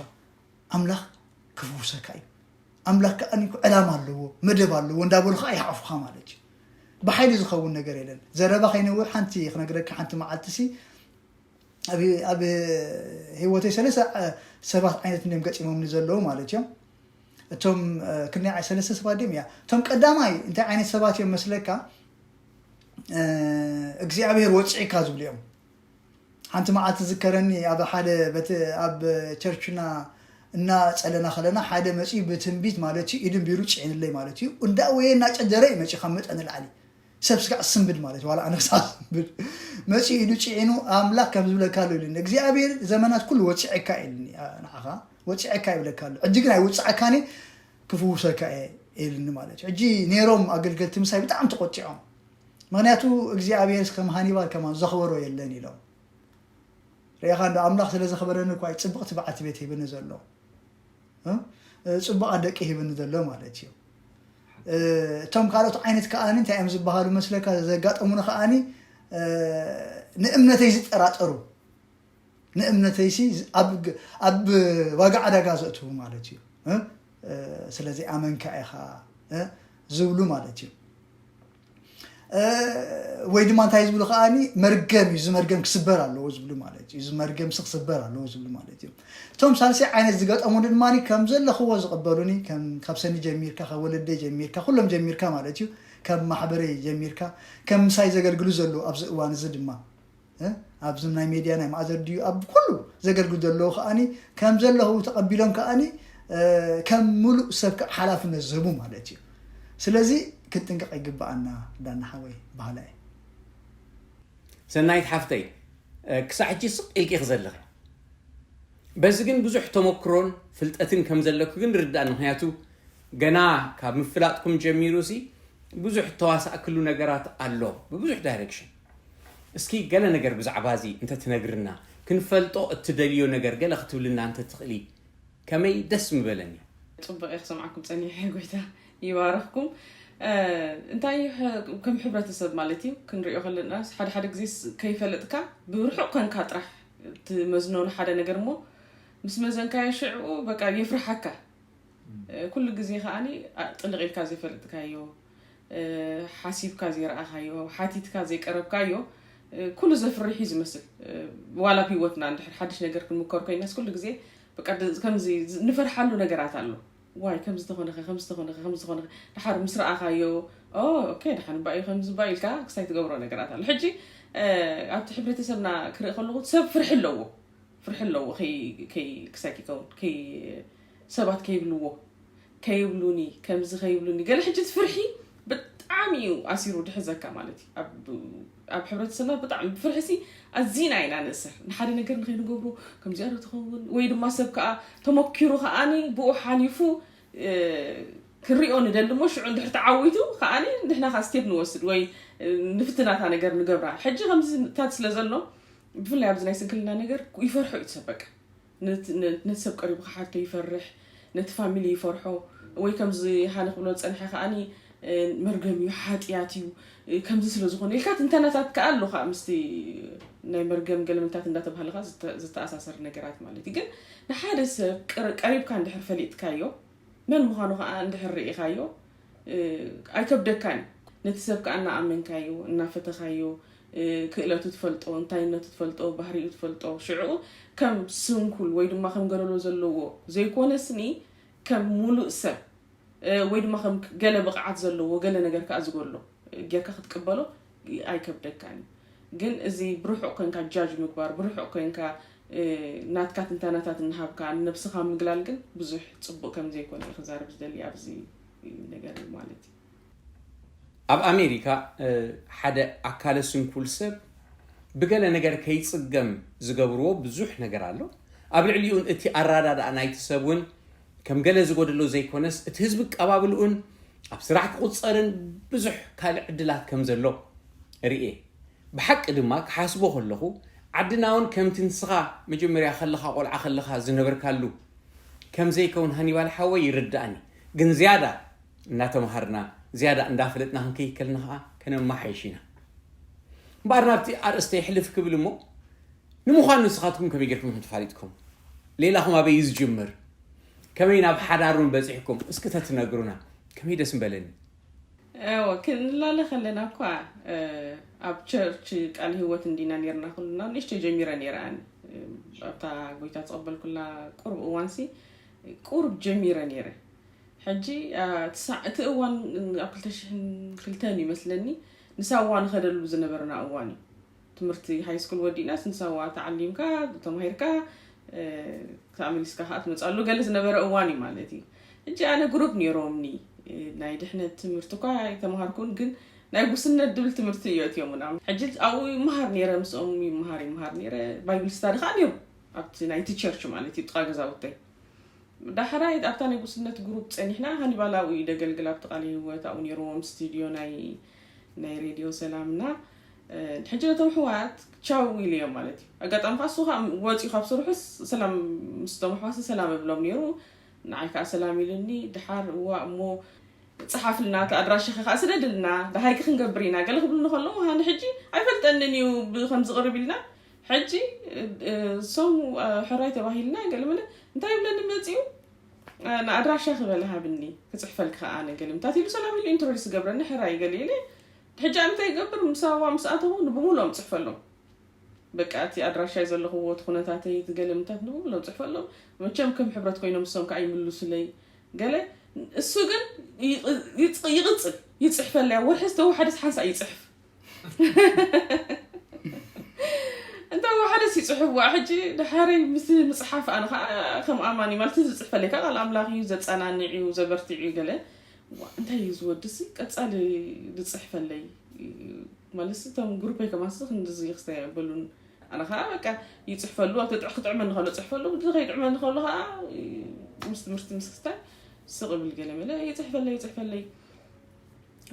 ኣምላኽ ክፍውሰካ እዩ ኣምላኽ ከዓ ዕላማ ኣለዎ መደብ ኣለዎ እንዳበሉ ከዓ ይሓፉኻ ማለት እዩ ብሓይሊ ዝኸውን ነገር የለን ዘረባ ከይነውር ሓንቲ ክነግረካ ሓንቲ መዓልቲ ሲ ኣብ ኣብ ህይወተይ ሰለስተ ሰባት ዓይነት እንዲም ገጢሞምኒ ዘለዉ ማለት እዮም እቶም ክንደይ ዓይነት ሰለስተ ሰባት ድም እያ እቶም ቀዳማይ እንታይ ዓይነት ሰባት እዮም መስለካ እግዚኣብሔር ወፅዕካ ዝብሉ እዮም ሓንቲ መዓልቲ ዝከረኒ ኣብ ሓደ በቲ ኣብ ቸርችና እና ጸለና ከለና ሓደ መጺኡ ብትንቢት ማለት እዩ ኢድን ቢሩ ጭዕንለይ ማለት እዩ እንዳ ወየ እና ጨደረ እዩ መጺኡ ካብ መጠን ንላዕሊ ሰብ ስጋዕ ስንብድ ማለት ዋላ ኣነ ክሳብ ስንብድ መጺኡ ኢዱ ጭዒኑ ኣምላኽ ከም ዝብለካ ኣሎ ኢሉኒ እግዚኣብሔር ዘመናት ኩሉ ወጺዐካ ኢሉኒ ንዓኻ ወጺዐካ ይብለካ ኣሎ ሕጂ ግን ኣይውጽዓካኒ ክፍውሰካ እየ ኢሉኒ ማለት እዩ ሕጂ ነይሮም ኣገልገልቲ ምሳይ ብጣዕሚ ተቆጢዖም ምክንያቱ እግዚኣብሔር ከም ሃኒባል ከማን ዘኽበሮ የለን ኢሎም ርኢኻ እንዶ ኣምላኽ ስለ ዘኽበረኒ እኳ እዩ ፅብቕቲ በዓልቲ ቤት ሂብኒ ዘሎ እ? ፅቡቓት ደቂ ሂብኒ ዘሎ ማለት እዩ እ፣ እቶም ካልኦት ዓይነት ከኣኒ እንታይ እዮም ዝበሃሉ መስለካ ዘጋጠሙኒ ከኣኒ እ፣ ንእምነተይ ዝጠራጠሩ ንእምነተይሲ ኣብ ግ- ኣብ ዋጋ ዕዳጋ ዘእትዉ ማለት እዩ እ? እ፣ ስለዚ ኣመንካ ኢኻ እ? ዝብሉ ማለት እዩ እ፣ ወይ ድማ እንታይ ዝብሉ ከዓኒ መርገም እዩ እዚ መርገም ክስበር ኣለዎ ዝብሉ ማለት እዩ እዚ መርገም ስ ክስበር ኣለዎ ዝብሉ ማለት እዩ እቶም ሳልሰይ ዓይነት ዝገጠሙ ድማ ከም ዘለኽዎ ዝቐበሉኒ ከም ካብ ሰኒ ጀሚርካ ካብ ወለደይ ጀሚርካ ኩሎም ጀሚርካ ማለት እዩ ካብ ማሕበረይ ጀሚርካ ከም ምሳይ ዘገልግሉ ዘለዉ ኣብዚ እዋን እዚ ድማ እ፣ ኣብዚ ናይ ሜድያ ናይ ማእዘር ድዩ ኣብ ኩሉ ዘገልግሉ ዘለዉ ከዓኒ ከም ዘለኹ ተቐቢሎም ከዓኒ እ፣ ከም ሙሉእ ሰብ ከዓ ሓላፍነት ዝህቡ ማለት እዩ ስለዚ ክንጥንቀቕ ይግባኣና ዳና ሓወይ ባህላ እዩ ሰናይት ሓፍተይ እ፣ ክሳዕ ሕጂ ስቕ ኢልኪ ዘለኺ በዚ ግን ብዙሕ ተመክሮን ፍልጠትን ከም ዘለኩ ግን ርዳእ ምክንያቱ ገና ካብ ምፍላጥኩም ጀሚሩ ሲ ብዙሕ ተዋሳእክሉ ነገራት ኣሎ ብብዙሕ ዳይሬክሽን እስኪ ገለ ነገር ብዛዕባ እዚ እንተትነግርና ክንፈልጦ እትደልዮ ነገር ገለ ክትብልና እንተትኽእሊ ከመይ ደስ ምበለኒ ፅቡቅ እየ ክሰምዓኩም ፀኒሐ ጎይታ ይባርኽኩም እ፣ እንታይ ሕ- ከም ሕብረተሰብ ማለት እዩ ክንሪኦ ከለና ሓደ ሓደ ግዜ ስ- ከይፈለጥካ ብርሑቅ ኮንካ ጥራሕ ትመዝኖ ንሓደ ነገር እሞ ምስ መዘንካዮ ሽዑ በቃ የፍርሓካ እ፣ ኩሉ ግዜ ከዓኒ ኣ- ጥልቕ ኢልካ ዘይፈለጥካዮ እ፣ ሓሲብካ ዘይረኣኻዮ ሓቲትካ ዘይቀረብካዮ እ፣ ኩሉ ዘፍርሕ እዩ ዝመስል እ፣ ዋላ ኣብ ህይወትና እንድሕር ሓድሽ ነገር ክንምከር ኮይናስ ኩሉ ግዜ በቃ ደ- ከምዚ ዝ- ንፈርሓሉ ነገራት ኣሎ ዋይ ከምዚ ተኾነኸ ከምዚ ተኾነኸ ከምዚ ተኾነኸ ድሓር ምስ ረኣኻዮ ኦ ኦኬ ድሓን ባዩ ከምዚ ባዩ ኢልካ ክሳይ ትገብሮ ነገራት ኣሎ ሕጂ እ፣ ኣብቲ ሕብረተሰብና ክርኢ ከለኹ ሰብ ፍርሒ ኣለዎ ፍርሒ ኣለዎ ከይ- ከይ- ክሳይ ከይከውን ከይ- ሰባት ከይብልዎ ከይብሉኒ ከምዚ ከይብሉኒ ገለ ሕጂ እቲ ፍርሒ ብጣዕሚ ብጣዕሚ እዩ ኣሲሩ ድሕዘካ ማለት እዩ። ኣብ ኣብ ሕብረተሰብና ብጣዕሚ ብፍርሒ ሲ ኣዚና ኢና ንእሰር። ንሓደ ነገር ንኸይንገብሮ ከምዚኣ ዶ ትኸውን? ወይ ድማ ሰብ ከዓ ተመኪሩ ከዓኒ ብኡ ሓሊፉ ክሪኦ ንደሊ እሞ ሽዑ እንድሕር ተዓዊቱ ከዓኒ ንሕና ከዓ ስቴፕ ንወስድ ወይ ንፍትናታ ነገር ንገብራ። ሕጂ ከምዚታት ስለ ዘሎ ብፍላይ ኣብዚ ናይ ስንክልና ነገር ይፈርሑ እዩ ሰብ በቃ ነቲ ሰብ ቀሪቡ ክሓቶ ይፈርሕ፣ ነቲ ፋሚሊ ይፈርሖ፣ ወይ ከምዚ ሃኒ ክብሎ ዝጸንሐ ከዓኒ መርገም እዩ፣ ሓጢኣት እዩ፣ ከምዚ ስለ ዝኾነ ኢልካ ትንተናታት ከኣ ኣሎ ከኣ ምስቲ ናይ መርገም ገለመለታት እንዳተባህለ ከኣ ዝተኣሳሰር ነገራት ማለት እዩ። ግን ንሓደ ሰብ ቀሪብካ እንድሕር ፈሊጥካዮ፣ መን ምዃኑ ከኣ እንድሕር ርኢኻዮ፣ ኣይከብደካን እዩ። ነቲ ሰብ ከኣ እናኣመንካዮ፣ እናፈተኻዮ፣ ክእለቱ ትፈልጦ፣ እንታይነቱ ትፈልጦ፣ ባህሪኡ ትፈልጦ፣ ሽዑ ከም ስንኩል ወይ ድማ ከም ገለሎ ዘለዎ ዘይኮነስኒ ከም ሙሉእ ሰብ ወይ ድማ ከም ገለ ብቕዓት ዘለዎ ገለ ነገር ከኣ ዝጎሎ ጌርካ ክትቅበሎ ኣይከብደካን እዩ። ግን እዚ ብርሑቕ ኮንካ ጃጅ ምግባር፣ ብርሑቕ ኮንካ ናትካ ትንተናታት እናሃብካ ንነብስኻ ምግላል ግን ብዙሕ ጽቡቕ ከም ዘይኮነ እየ ክዛረብ ዝደሊ ኣብዚ ነገር ማለት እዩ። ኣብ ኣሜሪካ ሓደ ኣካለ ስንኩል ሰብ ብገለ ነገር ከይፅገም ዝገብርዎ ብዙሕ ነገር ኣሎ። ኣብ ልዕሊኡን እቲ ኣራዳድኣ ናይቲ ሰብ እውን ከም ገለ ዝጎደሎ ዘይኮነስ እቲ ህዝቢ ቀባብልኡን ኣብ ስራሕ ክቁፀርን ብዙሕ ካልእ ዕድላት ከም ዘሎ ርእየ። ብሓቂ ድማ ክሓስቦ ከለኹ ዓድና እውን ከምቲ ንስኻ መጀመርያ ከለኻ ቆልዓ ከለኻ ዝነበርካሉ ከም ዘይከውን ሃኒባል ሓወይ ይርዳእኒ። ግን ዝያዳ እናተምሃርና ዝያዳ እንዳፈለጥና ክንከይድ ከለና ከዓ ከነመሓይሽ ኢና። እምበኣር ናብቲ ኣርእስተይ ሕልፍ ክብል እሞ ንምዃኑ ንስኻትኩም ከመይ ጌርኩም ኢኹም ተፋሊጥኩም? ሌላኹም ኣበይ እዩ ዝጅምር? ከመይ ናብ ሓዳር እውን በፂሕኩም? እስኪ ተትነግሩና ከመይ ደስ ምበለኒ። እወ ክንላለ ከለና እኳ ኣብ ቸርች ቃል ህይወት እንዲና ነርና ኩልና ንእሽተይ ጀሚረ ነይረ ኣነ ኣብታ ጎይታ ዝቐበልኩላ ቁሩብ እዋንሲ ቁሩብ ጀሚረ ነይረ ሕጂ እቲ እዋን ኣብ ክልተ ሽሕን ክልተን ይመስለኒ ንሳዋ ንኸደሉ ዝነበርና እዋን እዩ ትምህርቲ ሃይ ስኩል ወዲእናስ ንሳዋ ተዓሊምካ ተማሂርካ ተመሊስካ ከዓ ትመፅኣሉ ገለ ዝነበረ እዋን እዩ ማለት እዩ ሕጂ ኣነ ግሩፕ ነይሮምኒ ናይ ድሕነት ትምህርቲ እኳ ኣይተምሃርኩን ግን ናይ ጉስነት ድብል ትምህርቲ እዩ ኣትዮምና ሕጂ ኣብኡ ይመሃር ነይረ ምስኦም ይመሃር ይመሃር ነይረ ባይብል ስታዲ ከዓ ነይሩ ኣብቲ ናይቲ ቸርች ማለት እዩ ጥቃ ገዛውተይ ዳሕራይ ኣብታ ናይ ጉስነት ግሩፕ ፀኒሕና ሃኒባል ኣብኡ እዩ ደገልግል ኣብቲ ቃለ ህይወት ኣብኡ ነይርዎም ስቱድዮ ናይ ናይ ሬድዮ ሰላምና ሕጂ ነቶም ኣሕዋት ቻው ኢለዮም ማለት እዩ ኣጋጣሚ ከዓ እሱ ከዓ ወፂኡ ካብ ስርሑስ ሰላም ምስቶም ኣሕዋት ሰላም እብሎም ነይሩ ንዓይ ከዓ ሰላም ኢሉኒ ድሓር እዋ እሞ ፀሓፍልና እቲ ኣድራሻኺ ከዓ ስደድልና ደሃይኪ ክንገብር ኢና ገለ ክብሉኒ ከለዉ ሃኒ ሕጂ ኣይፈልጠንን እዩ ብከምዚ ቅርብ ኢልና ሕጂ እሶም ሕራይ ተባሂልና ገለ መለ እንታይ ይብለኒ መፂኡ ንኣድራሻኺ በለ ሃብኒ ክፅሕፈልኪ ከዓ ኣነ ገለ ምታት ኢሉ ሰላም ኢሉ ኢንትሮዲስ ዝገብረኒ ሕራይ ገለ ኢለ ሕጂ ኣነ እንታይ ይገብር ምሳዋ ምስ ኣተኹ ንብሙሉኦም ፅሕፈሎም በቃ እቲ ኣድራሻይ ዘለኽዎ እቲ ኩነታተይ እቲ ገለ ምታት ንብሙሉኦም ፅሕፈሎም መቸም ከም ሕብረት ኮይኖም እሶም ከዓ ይምልሱለይ ገለ እሱ ግን ይቕፅል ይፅሕፈለይ ኣብ ወርሒ ዝተወሓደስ ሓንሳእ ይፅሕፍ እንተ ወሓደስ ይፅሕፍዋ ሕጂ ድሓረይ ምስ ምፅሓፍ ኣነ ከዓ ከም ኣማኒ ማለት ዝፅሕፈለይ ካብ ቃል ኣምላኽ እዩ ዘፀናንዕ እዩ ዘበርትዕ እዩ ገለ እንታይ እዩ ዝወድሲ ቀፃሊ ዝፅሕፈለይ ማለት እቶም ግሩፐይ ከማንስ ክንድዚ ክስታይ በሉን ኣነ ከዓ በቃ ይፅሕፈሉ ኣብ ተጥዕ ክጥዕመኒ ከሎ ፅሕፈሉ ብዚ ከይጥዕመኒ ከሎ ከዓ ምስ ትምህርቲ ምስ ክስታይ ስቕ ብል ገለ መለ ይፅሕፈለይ ይፅሕፈለይ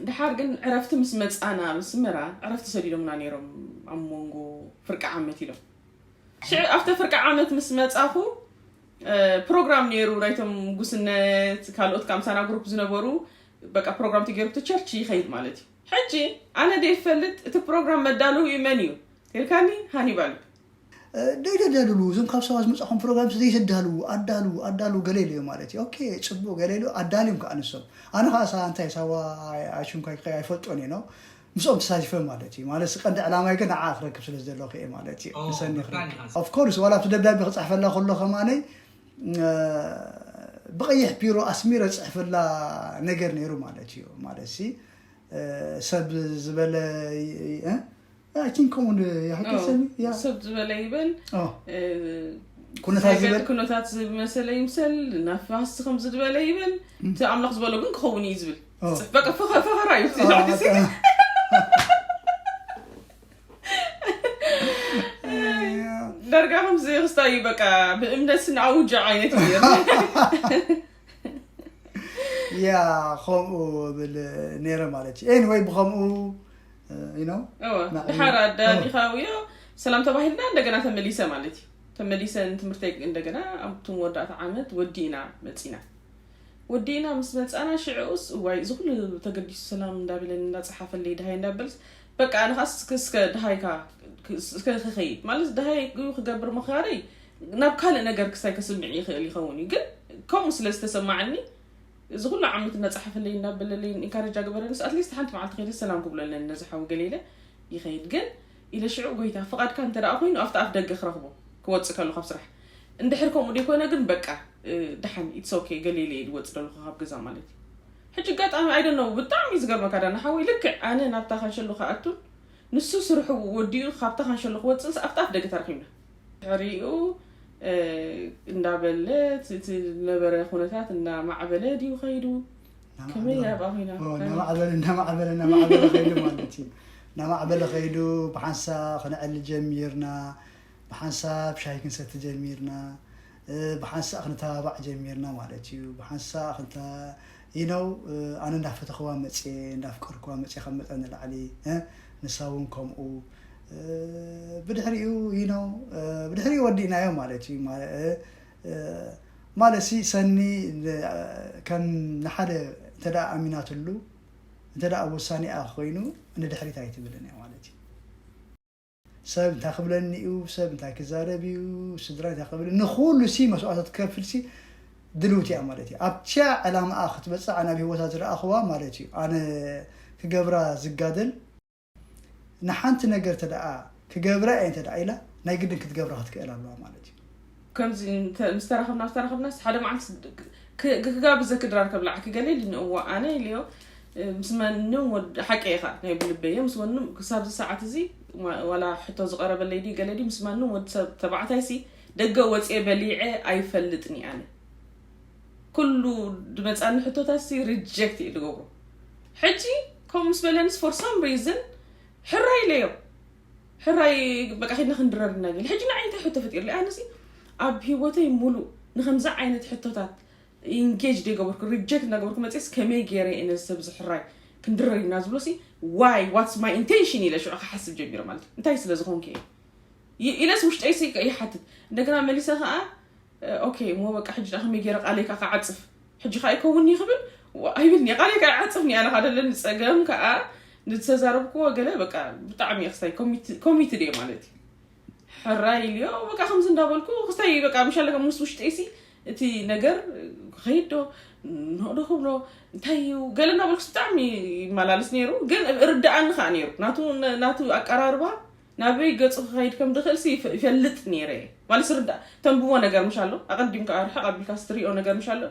ድሓር ግን ዕረፍቲ ምስ መፃና ኣብ ኣስመራ ዕረፍቲ ሰዲዶምና ነይሮም ኣብ መንጎ ፍርቂ ዓመት ኢሎም ሽዕ ኣብተ ፍርቂ ዓመት ምስ መፃኹ ፕሮግራም ነይሩ ናይቶም ጉስነት ካልኦት ካብ ምሳና ግሩፕ ዝነበሩ በቃ ፕሮግራም ተገይሩ እቲ ቸርች ይኸይድ ማለት እዩ ሕጂ ኣነ ደይፈልጥ እቲ ፕሮግራም መዳለዊ እዩ መን እዩ ተልካኒ ሃኒባል ደይተዳልሉ እዞም ካብ ሰባ ዝመፃኹም ፕሮግራም ዘይተዳልዉ ኣዳልዉ ኣዳልዉ ገለ ኢለዮ ማለት እዩ ኦኬ ፅቡቅ ገለ ኢሉ ኣዳልዮም ከዓ ንሶም ኣነ ከዓ ሳ እንታይ ሳዋ ኣይሽንኳይ ኣይፈልጦን እየ ነው ምስኦም ተሳቲፈ ማለት እዩ ማለት ቀንዲ ዕላማይ ግን ንዓ ክረክብ ስለ ዝደለኹ እየ ማለት እዩ ንሰኒ ክረክብ ኦፍኮርስ ዋላ ኣብቲ ደብዳቤ ክፅሕፈላ ከሎ ከማነይ ብቀይሕ ቢሮ ኣስሚረ ፅሕፈላ ነገር ነይሩ ማለት እዩ ማለት ሲ ሰብ ዝበለ I think ከምኡ ያ ሕጂ ሰሚ ያ ሰብ ዝበለ ይበል ኦ ኩነታት ዝበል ኩነታት ዝመሰለ ይምሰል ናፋስ ከም ዝበለ ይበል እቲ ኣምላኽ ዝበሎ ግን ክኸውን እዩ ዝብል በቃ ፈኸራ እዩ። ዳርጋ ከምዚ ክስታይ እዩ። በቃ ብእምነት ስናውጃ ዓይነት እዩ። ያ ከምኡ ብል ነይረ ማለት እዩ። ኤኒወይ ብከምኡ you know ድሓር ኣዳሊኻውዮ ሰላም ተባሂልና እንደገና ተመሊሰ ማለት እዩ። ተመሊሰ ንትምህርተይ እንደገና ኣብቲ መወዳእታ ዓመት ወዲእና መፂና። ወዲእና ምስ መፃና ሽዕኡስ እዋይ እዚ ኩሉ ተገዲሱ ሰላም እንዳብለኒ እንዳፀሓፈለይ ድሃይ እንዳበልስ በቃ ኣነ ከዓ እስከ እስከ ድሃይካ እስከ ክኸይድ ማለት ድሃይ ክገብር ምኽራረይ ናብ ካልእ ነገር ክስታይ ከስምዕ ይኽእል ይኸውን እዩ። ግን ከምኡ ስለ ዝተሰማዓኒ እዚ ኩሉ ዓመት እናፀሓፈለይ እናበለለይ ኢንካሬጅ ኣግበረንስ ኣትሊስት ሓንቲ መዓልቲ ከይደ ሰላም ክብለለኒ ነዚ ሓዊ ገለ ኢለ ይኸይድ። ግን ኢለ ሽዑ ጎይታ ፍቓድካ እንተ ደኣ ኮይኑ ኣብቲ ኣፍ ደገ ክረኽቦ ክወፅእ ከሎ ካብ ስራሕ እንድሕር ከምኡ ደይኮነ ግን በቃ ድሓን ኢትስ ኦኬ ገለ ኢለ እየ ዝወፅእ ዘለኹ ካብ ገዛ ማለት እዩ። ሕጂ ኣጋጣሚ ኣይደነው ብጣዕሚ ዝገርመካ ዳና ሓወይ ልክዕ ኣነ ናብታ ካንሸሎ ክኣቱን ንሱ ስርሑ ወዲኡ ካብታ ካንሸሎ ክወፅእስ ኣብቲ ኣፍ ደገ ተረኺብና። ድሕሪኡ እንዳበለት እቲ ዝነበረ ኩነታት እናማዕበለ ድዩ ከይዱ ከመይ ኣብኣ ኮይና እናማዕበለ እናማዕበለ እናማዕበለ ከይዱ ማለት እዩ። እናማዕበለ ከይዱ ብሓንሳ ክነዕሊ ጀሚርና፣ ብሓንሳብ ሻሂ ክንሰቲ ጀሚርና፣ ብሓንሳ ክንተባባዕ ጀሚርና ማለት እዩ። ብሓንሳ ክንተ you know ኣነ እንዳፈተኽዋ መፅየ እንዳፍቀርክዋ መፅየ ካብ መጠን ንላዕሊ ንሳ እውን ከምኡ ብድሕሪኡ you know ብድሕሪኡ ወዲእናዮ ማለት እዩ። ማለት ሲ ሰኒ ከም ንሓደ እንተ ኣሚናትሉ እንተ ኣብ ውሳኔኣ ኮይኑ ንድሕሪት ኣይትብልን እያ ማለት እዩ። ሰብ እንታይ ክብለኒ እዩ፣ ሰብ እንታይ ክዛረብ እዩ፣ ስድራ እንታይ ክብል ንኩሉ ሲ መስዋእቲ ትከፍል ሲ ድልውቲ እያ ማለት እዩ። ኣብቲያ ዕላማኣ ክትበፅዕ ናብ ህይወታ ዝረኣኽዋ ማለት እዩ። ኣነ ክገብራ ዝጋደል ንሓንቲ ነገር ተደኣ ክገብራ እየ እንተ ኢላ ናይ ግድን ክትገብራ ክትክእል ኣለዋ ማለት እዩ። ከምዚ ምስ ተራኸብና ምስ ተራኸብናስ ሓደ መዓልቲ ክጋብዘ ክድራር ከብላዓኪ ገለ ኢሉኒ። እዋ ኣነ ኢለዮ ምስ መንም ወዲ ሓቂ ኢኻ ናይ ብልበየ ምስ ወንም ክሳብ እዚ ሰዓት እዚ ዋላ ሕቶ ዝቐረበለይ ድዩ ገለ ድዩ ምስ ማንም ወዲ ሰብ ተባዕታይ ሲ ደገ ወፅየ በሊዐ ኣይፈልጥን እየ ኣነ። ኩሉ ድመፃኒ ሕቶታት ሲ ሪጀክት እየ ድገብሮ። ሕጂ ከምኡ ምስ በለንስ for some reason ሕራይ ኢለዮ። ሕራይ በቃ ኪድና ክንድረር ኢና ገለ። ሕጂ ንዓይ እንታይ ሕቶ ፈጢርለይ? ኣነሲ ኣብ ህይወተይ ሙሉእ ንከምዚ ዓይነት ሕቶታት ኢንጌጅ ደይገበርኩ ሪጀክት እናገበርኩ መፅስ ከመይ ገይረ እየ ነዚ ሰብ እዚ ሕራይ ክንድረር ኢና ዝብሎ ሲ why what's my intention ኢለ ሽዑ ክሓስብ ጀሚረ ማለት እዩ። እንታይ ስለ ዝኾንኩ እየ ኢለስ ውሽጠይ ሲ ይሓትት። እንደገና መሊሰ ከዓ ኦኬ እሞ በቃ ሕጂ ከመይ ገይረ ቃለይ ከዓ ክዓፅፍ ሕጂ ከዓ ይከውን ክብል ኣይብልኒ። ቃለይ ከዓ ይዓፅፍኒ ኣነ ከዓ ደለኒ ፀገም ከዓ ንዝተዛረብክዎ ገለ በቃ ብጣዕሚ ክስታይ ኮሚትድ እየ ማለት እዩ። ሕራይ ኢልዮ በቃ ከምዚ እንዳበልኩ ክስታይ በቃ ምሻለ ምስ ውሽጠይ ሲ እቲ ነገር ክኸይድ ዶ ንዶ ክብሎ እንታይ እዩ ገለ እናበልኩ ብጣዕሚ ይመላለስ ነይሩ። ግን ርድኣኒ ከዓ ነይሩ ናቱ ናቱ ኣቀራርባ ናበይ ገፁ ክኸይድ ከም ድኽእል ሲ ይፈልጥ ነይረ እየ ማለት ርዳ ተንብቦ ነገር ምሽ ኣሎ ኣቐዲም ከዓ ርሕቕ ኣቢልካ ስትሪኦ ነገር ምሽ ኣሎ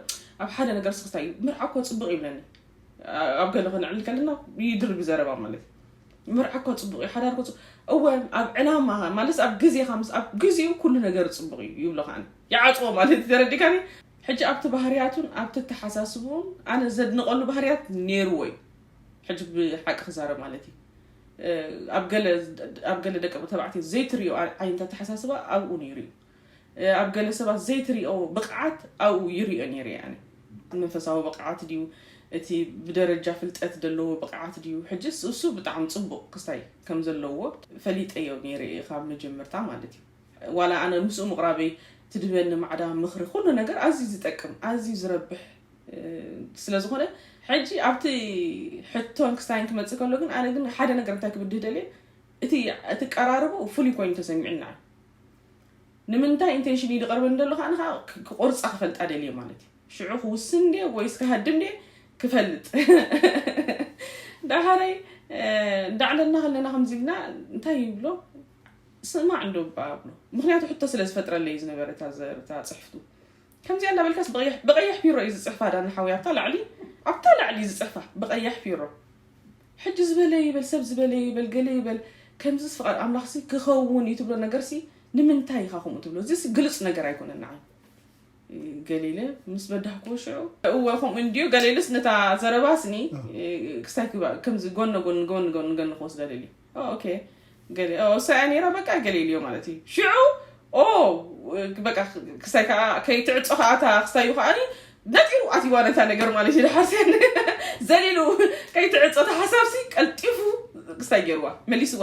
ኣብ ሓደ ነገር ስክስታይ እዩ ምርዓ እኮ ፅቡቕ ይብለኒ። ኣብ ገለ ክነዕል ከለና ይድርቢ ዘረባ ማለት እዩ። ምርዓ እኮ ፅቡቕ እዩ ሓዳር እኮ እወ ኣብ ዕላማ ማለት ኣብ ግዜኻ ምስ ኣብ ግዜኡ ኩሉ ነገር ፅቡቕ እዩ ይብሎ ከዓ ይዓፅዎ ማለት እዩ። ተረዲካኒ? ሕጂ ኣብቲ ባህርያቱን ኣብቲ ተሓሳስቡን ኣነ ዘድንቐሉ ባህርያት ነይርዎ እዩ። ሕጂ ብሓቂ ክዛረብ ማለት እዩ። ኣብ ገለ ደቂ ተባዕትዮ ዘይትሪኦ ዓይነት ኣተሓሳስባ ኣብኡ ነይሩ እዩ። ኣብ ገለ ሰባት ዘይትሪኦ ብቕዓት ኣብኡ ይሪኦ ነይረ እየ ኣነ። መንፈሳዊ ብቕዓት ድዩ እቲ ብደረጃ ፍልጠት ዘለዎ ብቕዓት ድዩ? ሕጅስ እሱ ብጣዕሚ ፅቡቕ ክስታይ ከም ዘለዎ ፈሊጠዮ ነይረ እየ ካብ መጀመርታ ማለት እዩ። ዋላ ኣነ ምስኡ ምቕራበይ ትድበኒ ማዕዳ ምኽሪ ኩሉ ነገር ኣዝዩ ዝጠቅም ኣዝዩ ዝረብሕ ስለ ዝኾነ ሕጂ ኣብቲ ሕቶን ክስታይን ክመፅእ ከሎ ግን ኣነ ግን ሓደ ነገር እንታይ ክብል ድደልየ እቲ እቲ ቀራርቡ ፍሉይ ኮይኑ ተሰሚዑና ንምንታይ ኢንቴንሽን እዩ ዝቐርበኒ ዘሎ ከዓ ንካ ክቆርፃ ክፈልጣ ደልየ ማለት እዩ ሽዑ ክውስን ድየ ወይስ ክሃድም ድየ ክፈልጥ ዳሓረይ እንዳዕለልና ከለና ከምዚ ኢልና እንታይ ይብሎ ስማዕ እንዶ እባ ኣብሎ ምክንያቱ ሕቶ ስለ ዝፈጥረለይ ዝነበረ እታ ፅሕፍቱ ከምዚኣ እንዳበልካስ ብቀይሕ ፒሮ እዩ ዝፅሕፋ ዳና ሓውያ ኣብታ ላዕሊ ኣብታ ላዕሊ እዩ ዝፅሕፋ ብቀያሕ ፒሮ ሕጂ ዝበለ ይበል ሰብ ዝበለ ይበል ገለ ይበል ከምዚስ ፍቃድ ኣምላኽሲ ክኸውን እዩ ትብሎ ነገርሲ ንምንታይ ኢኻ ከምኡ ትብሎ እዚስ ግልፅ ነገር ኣይኮነን ንዓይ ገለ ኢለ ምስ በዳህኩዎ ሽዑ፣ እወ ከምኡ እንድዩ፣ ገለ ኢለስ ነታ ዘረባስኒ ክስታይ ክባ- ከምዚ ጎን ጎን ጎን ጎን ጎን ክወስዳ ደልዩ። ኦ፣ ኦኬ፣ ገለ ኦ፣ እሳ እያ ነይራ፣ በቃ ገለ ኢልዮ ማለት እዩ። ሽዑ ኦ፣ በቃ ክስታይ ከዓ ከይትዕጾ ከዓ እታ ክስታዩ ከዓኒ ነጢሩ ኣትይዋ ነታ ነገር ማለት እዩ። ድሓር ዘሊሉ ከይትዕጾ እታ ሓሳብሲ ቀልጢፉ ክስታይ ገይርዋ፣ መሊስዋ።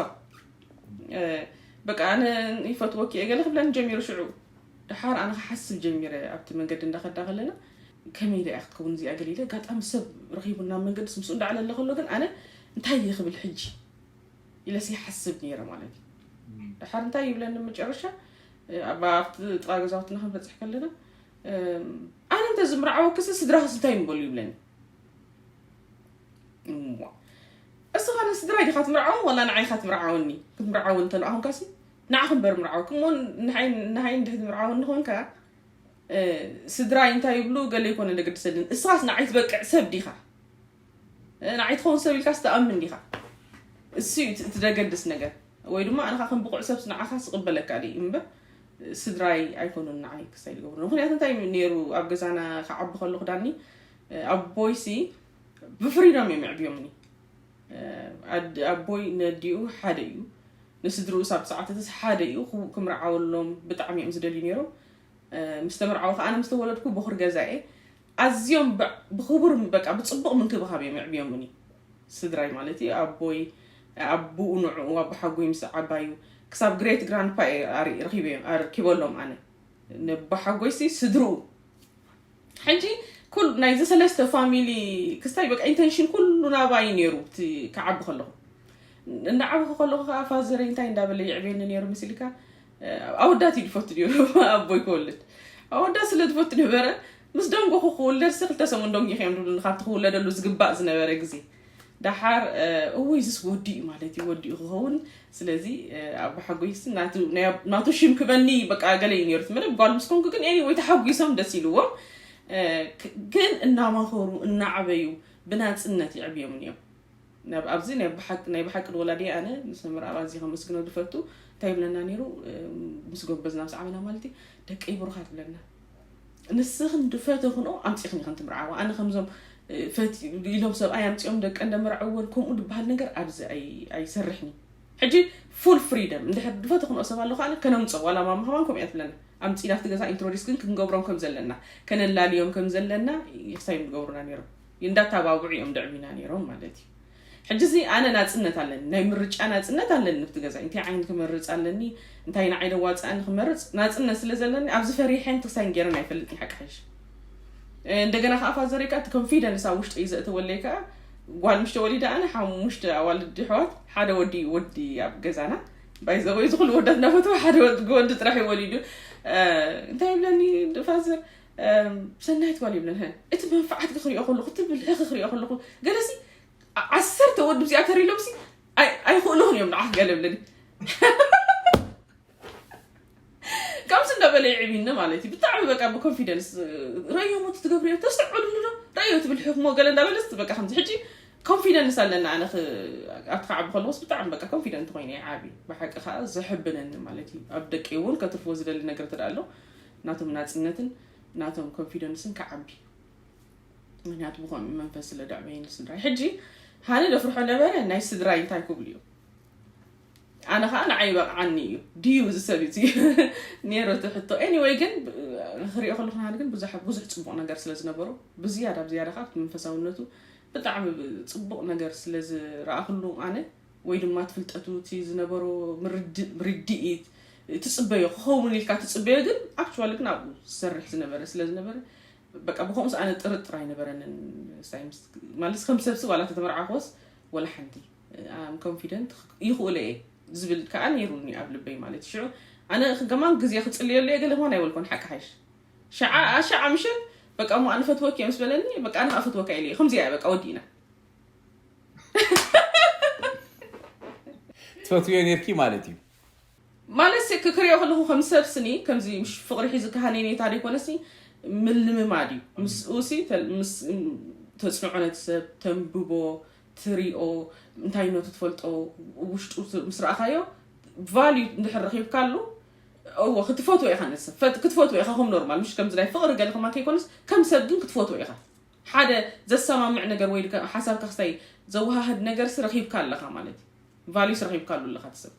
በቃ ኣነ ይፈትወኪ እየ ገለ ክብለኒ ጀሚሩ። ሽዑ ድሓር ኣነ ክሓስብ ጀሚረ። ኣብቲ መንገዲ እንዳኸዳ ከለና ከመይ ኢለ እያ ክትከውን እዚኣ ገለ ኢለ ኣጋጣሚ ሰብ ረኺቡና ኣብ መንገዲ ምስኡ እንዳዕለለ ከሎ ግን ኣነ እንታይ እየ ክብል ሕጂ ኢለስ ይሓስብ ነይረ ማለት እዩ። ድሓር እንታይ ይብለኒ መጨረሻ፣ ኣብ ኣብቲ ጥቓ ገዛውትና ክንበፅሕ ከለና ኣነ እንተ ዝምርዓወክሲ ስድራክስ እንታይ ምበሉ ይብለኒ። እሞ እስኻ ንስድራይ ዲኻ ትምርዓዎም ዋላ ንዓይ ኢኻ ትምርዓወኒ? ክትምርዓወኒ እንተለኣኹምካሲ ንዓኹም እምበር ምርዓወኩም። እሞ ንሃይ ንሃይ እንድሕር ትምርዓወኒ ኾንካ ስድራይ እንታይ ይብሉ ገለ ይኮነ ደገድሰልን። እስኻስ ንዓይ ትበቅዕ ሰብ ዲኻ? ንዓይ ትኸውን ሰብ ኢልካስ ትኣምን ዲኻ? እሱ እዩ እቲ ደገድስ ነገር። ወይ ድማ ኣነኻ ከም ብቑዕ ሰብስ ንዓኻ ስቕበለካ ድዩ እምበር ስድራይ ኣይኮኑን ንዓይ ክሳይ ዝገብሩ። ምክንያቱ እንታይ ነይሩ ኣብ ገዛና ክዓቢ ከለኹ ዳኒ ኣቦይሲ ብፍሪዶም እዮም የዕብዮምኒ። ኣቦይ ነዲኡ ሓደ እዩ፣ ንስድርኡ ሳብ ሰዓትትስ ሓደ እዩ። ክምርዓወሎም ብጣዕሚ እዮም ዝደልዩ ነይሮም። ምስ ተመርዓወ ከዓ ኣነ ምስ ተወለድኩ በኹር ገዛኤ ኣዝዮም ብክቡር በቃ ብፅቡቕ ምንክብኻብ እዮም የዕብዮምኒ። ስድራይ ማለት እዩ። ኣቦይ ኣቦኡ ንዕኡ ኣቦሓጎይ ምስ ዓባዩ ክሳብ ግሬት ግራንድፓ ረኪበሎም ኣነ ነቦሓጎይሲ ስድርኡ። ሕጂ ኩል ናይዚ ሰለስተ ፋሚሊ ክስታይ በቃ ኢንተንሽን ኩሉ ናባይ ነይሩ። እቲ ክዓቢ ከለኹ እናዓበኹ ከለኹ ከዓ ፋዘረይ እንታይ እንዳበለ ይዕብየኒ ነይሩ ምስልካ ኣወዳት እዩ ዝፈቱ ነይሩ። ኣቦይ ክወልድ ኣወዳት ስለ ዝፈቱ ነበረ። ምስ ደንጎኹ ክውለድ ሲ ክልተ ሰሙን ደንጊ እዮም ዝብሉኒ ካብቲ ክውለደሉ ዝግባእ ዝነበረ ግዜ። ደሓር እውይ ዝስ ወዲ እዩ ማለት እዩ ወዲ እዩ ክኸውን። ስለዚ ኣቦሓጎይሲ ናቱ ሽም ክበኒ በቃ ገለ እዩ ነይሩ ትምለ ጓል ምስ ኮንኩ ግን ኤኒ ወይ ተሓጒሶም ደስ ኢልዎም። ግን እናመኸሩ እናዓበዩ ብናፅነት ይዕብዮም እዮም። ናብ ኣብዚ ናይ ብሓቂ ናይ ብሓቂ ወላዲ ኣነ ምስ ምርኣብ ኣዝየ ከመስግኖ ዝፈቱ። እንታይ ይብለና ነይሩ ምስ ጎበዝና ምስ ዓበና ማለት እዩ ደቂ ብሩኻት ይብለና። ንስኽን ድፈተኽንኦ ኣምፂኽን ኢኽን ትምርዓዋ። ኣነ ከምዞም ፈት ኢሎም ሰብኣይ ኣምፂኦም ደቂ እንደምርዕወን ከምኡ ዝበሃል ነገር ኣብዚ ኣይሰርሕን። ሕጂ ፉል ፍሪደም እንድሕር ድፈተኽንኦ ሰብ ኣሎ ከዓ ከነምፆ ዋላ ማማ ከማን ከምኡ እያ ትብለና። ኣምፂና ኣብቲ ገዛ ኢንትሮዲስ ግን ክንገብሮም ከም ዘለና ከነላልዮም ከም ዘለና ይክሳዮም ዝገብሩና ነይሮም። እንዳተባብዑ እዮም ደዕቢና ነይሮም ማለት እዩ። ሕጂ እዚ ኣነ ናፅነት ኣለኒ፣ ናይ ምርጫ ናፅነት ኣለኒ። ኣብቲ ገዛ እንታይ ዓይነት ክመርፅ ኣለኒ፣ እንታይ ንዓይ ደዋፅኣኒ ክመርፅ ናፅነት ስለ ዘለኒ ኣብዚ ፈሪሐን ተክሳይን ገይረን ኣይፈልጥን ሓቂ ሓይሽ። እንደገና ከዓ ፋዘረይ ከዓ እቲ ኮንፊደንስ ኣብ ውሽጢ እዩ ዘእተወለይ ከዓ ጓል ምሽ ተወሊዳ ኣነ ሓሙሽተ ኣዋልድ ኣሕዋት ሓደ ወዲ ወዲ ኣብ ገዛና ባይዘወይ ዝኩሉ ወዳት እናፈተው ሓደ ወዲ ጥራሕ ይወሊዱ። እንታይ ይብለኒ ፋዘር ሰናይት ጓል ይብለን እቲ መንፋዓት ክሪኦ ከለኹ እቲ ብልሒ ክሪኦ ከለኹ ገለሲ ዓሰርተ ወዲ ብዚኣ ተሪሎም ሲ ኣይክእልኹን እዮም ንዓ ገለ ብለኒ። ከምዚ እንዳበለ ይዕብኒ ማለት እዩ ብጣዕሚ በቃ ብኮንፊደንስ ረእዮ ሞ ትገብርዮ ተስተውዕልሉ ዶ ረእዮ ትብል ሕክሞ ገለ እንዳበለስ በቃ ከምዚ ሕጂ ኮንፊደንስ ኣለና ኣነ ኣብቲ ከዓቢ ከለኩስ ብጣዕሚ በቃ ኮንፊደንት ኮይነ ይዓቢ። ብሓቂ ከዓ ዘሕብነኒ ማለት እዩ ኣብ ደቂ እውን ከትርፍዎ ዝደሊ ነገር ተዳ ኣሎ ናቶም ናፅነትን ናቶም ኮንፊደንስን ከዓቢ። ምክንያቱ ብከምኡ መንፈስ ስለ ደዕበይኒ ስድራይ ሕጂ ሃኒ ደፍርሖ ነበረ ናይ ስድራይ እንታይ ክብሉ እዩ ኣነ ከዓ ንዓይ ይበቕዓኒ እዩ ድዩ እዚ ሰብ እዚ ነይሩ እቲ ሕቶ። ኤኒወይ ግን ክሪኦ ከለኩ ሃኒ ግን ብዙሕ ብዙሕ ፅቡቕ ነገር ስለ ዝነበሮ ብዝያዳ ብዝያዳ ከዓ ኣብቲ መንፈሳውነቱ ብጣዕሚ ፅቡቕ ነገር ስለ ዝረኣክሉ ኣነ ወይ ድማ ትፍልጠቱ እቲ ዝነበሮ ርድኢት ትፅበዮ ክኸውን ኢልካ ትፅበዮ ግን ኣክቹዋሊ ግን ኣብኡ ዝሰርሕ ዝነበረ ስለ ዝነበረ በቃ ብከምኡስ ኣነ ጥርጥር ኣይነበረንን። ሳይንስ ማለት ከም ሰብሲ ዋላ ተተመርዓኽወስ ወላ ሓንቲ ኣም ኮንፊደንት ይኽእሎ እየ ዝብል ከዓ ነይሩኒ ኣብ ልበይ ማለት እዩ። ሽዑ ኣነ ክገማን ግዜ ክፅልየሉ እየ ገለ ሆን ኣይበልኮን ሓቂ ሓይሽ ሸዓ ኣሸዓ ምሸት በቃ እሞ ኣነ ፈትወኪ እየ ምስ በለኒ በቃ ኣነ ከዓ ፈትወካ ኢለ እየ ከምዚ እያ በቃ ወዲእና። ትፈትውዮ ነርኪ ማለት እዩ። ማለት ክክሪኦ ከለኹ ከም ሰብ ስኒ ከምዚ ምሽ ፍቕሪ ሒዙ ካሃነይ ኔታ ደይኮነ ሲ ምልምማድ እዩ። ምስኡ ሲ ተል- ምስ- ተጽንዖ ነቲ ሰብ ተንብቦ ትሪኦ እንታይነቱ ትፈልጦ ውሽጡ ት- ምስ ረኣኻዮ ቫልዩ እንድሕር ረኺብካሉ እዎ ክትፈትዎ ኢኻ ንሰብ ፈት- ክትፈትዎ ኢኻ ከም ኖርማል ምሽ ከምዚ ናይ ፍቕሪ ገለ ከማ ከይኮነስ ከም ሰብ ግን ክትፈትዎ ኢኻ ሓደ ዘሰማምዕ ነገር ወይ ሓሳብካ ክስታይ ዘወሃህድ ነገር ሲ ረኺብካ ኣለኻ ማለት እዩ ቫሊዩስ ረኺብካሉ ኣለኻ ሰብ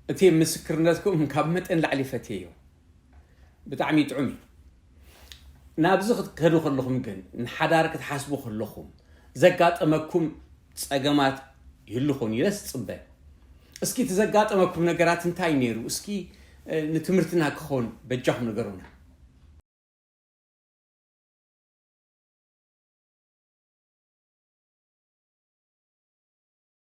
እቲ ምስክርነትኩም ካብ መጠን ላዕሊ ፈትየዮ። ብጣዕሚ ጥዑም እዩ። ናብዚ ክትከዱ ከለኹም ግን ንሓዳር ክትሓስቡ ከለኹም ዘጋጠመኩም ፀገማት ይህሉ ኾን ኢለስ ፅበ። እስኪ እቲ ዘጋጠመኩም ነገራት እንታይ ነይሩ? እስኪ ንትምህርትና ክኾን በጃኹም ነገሩና።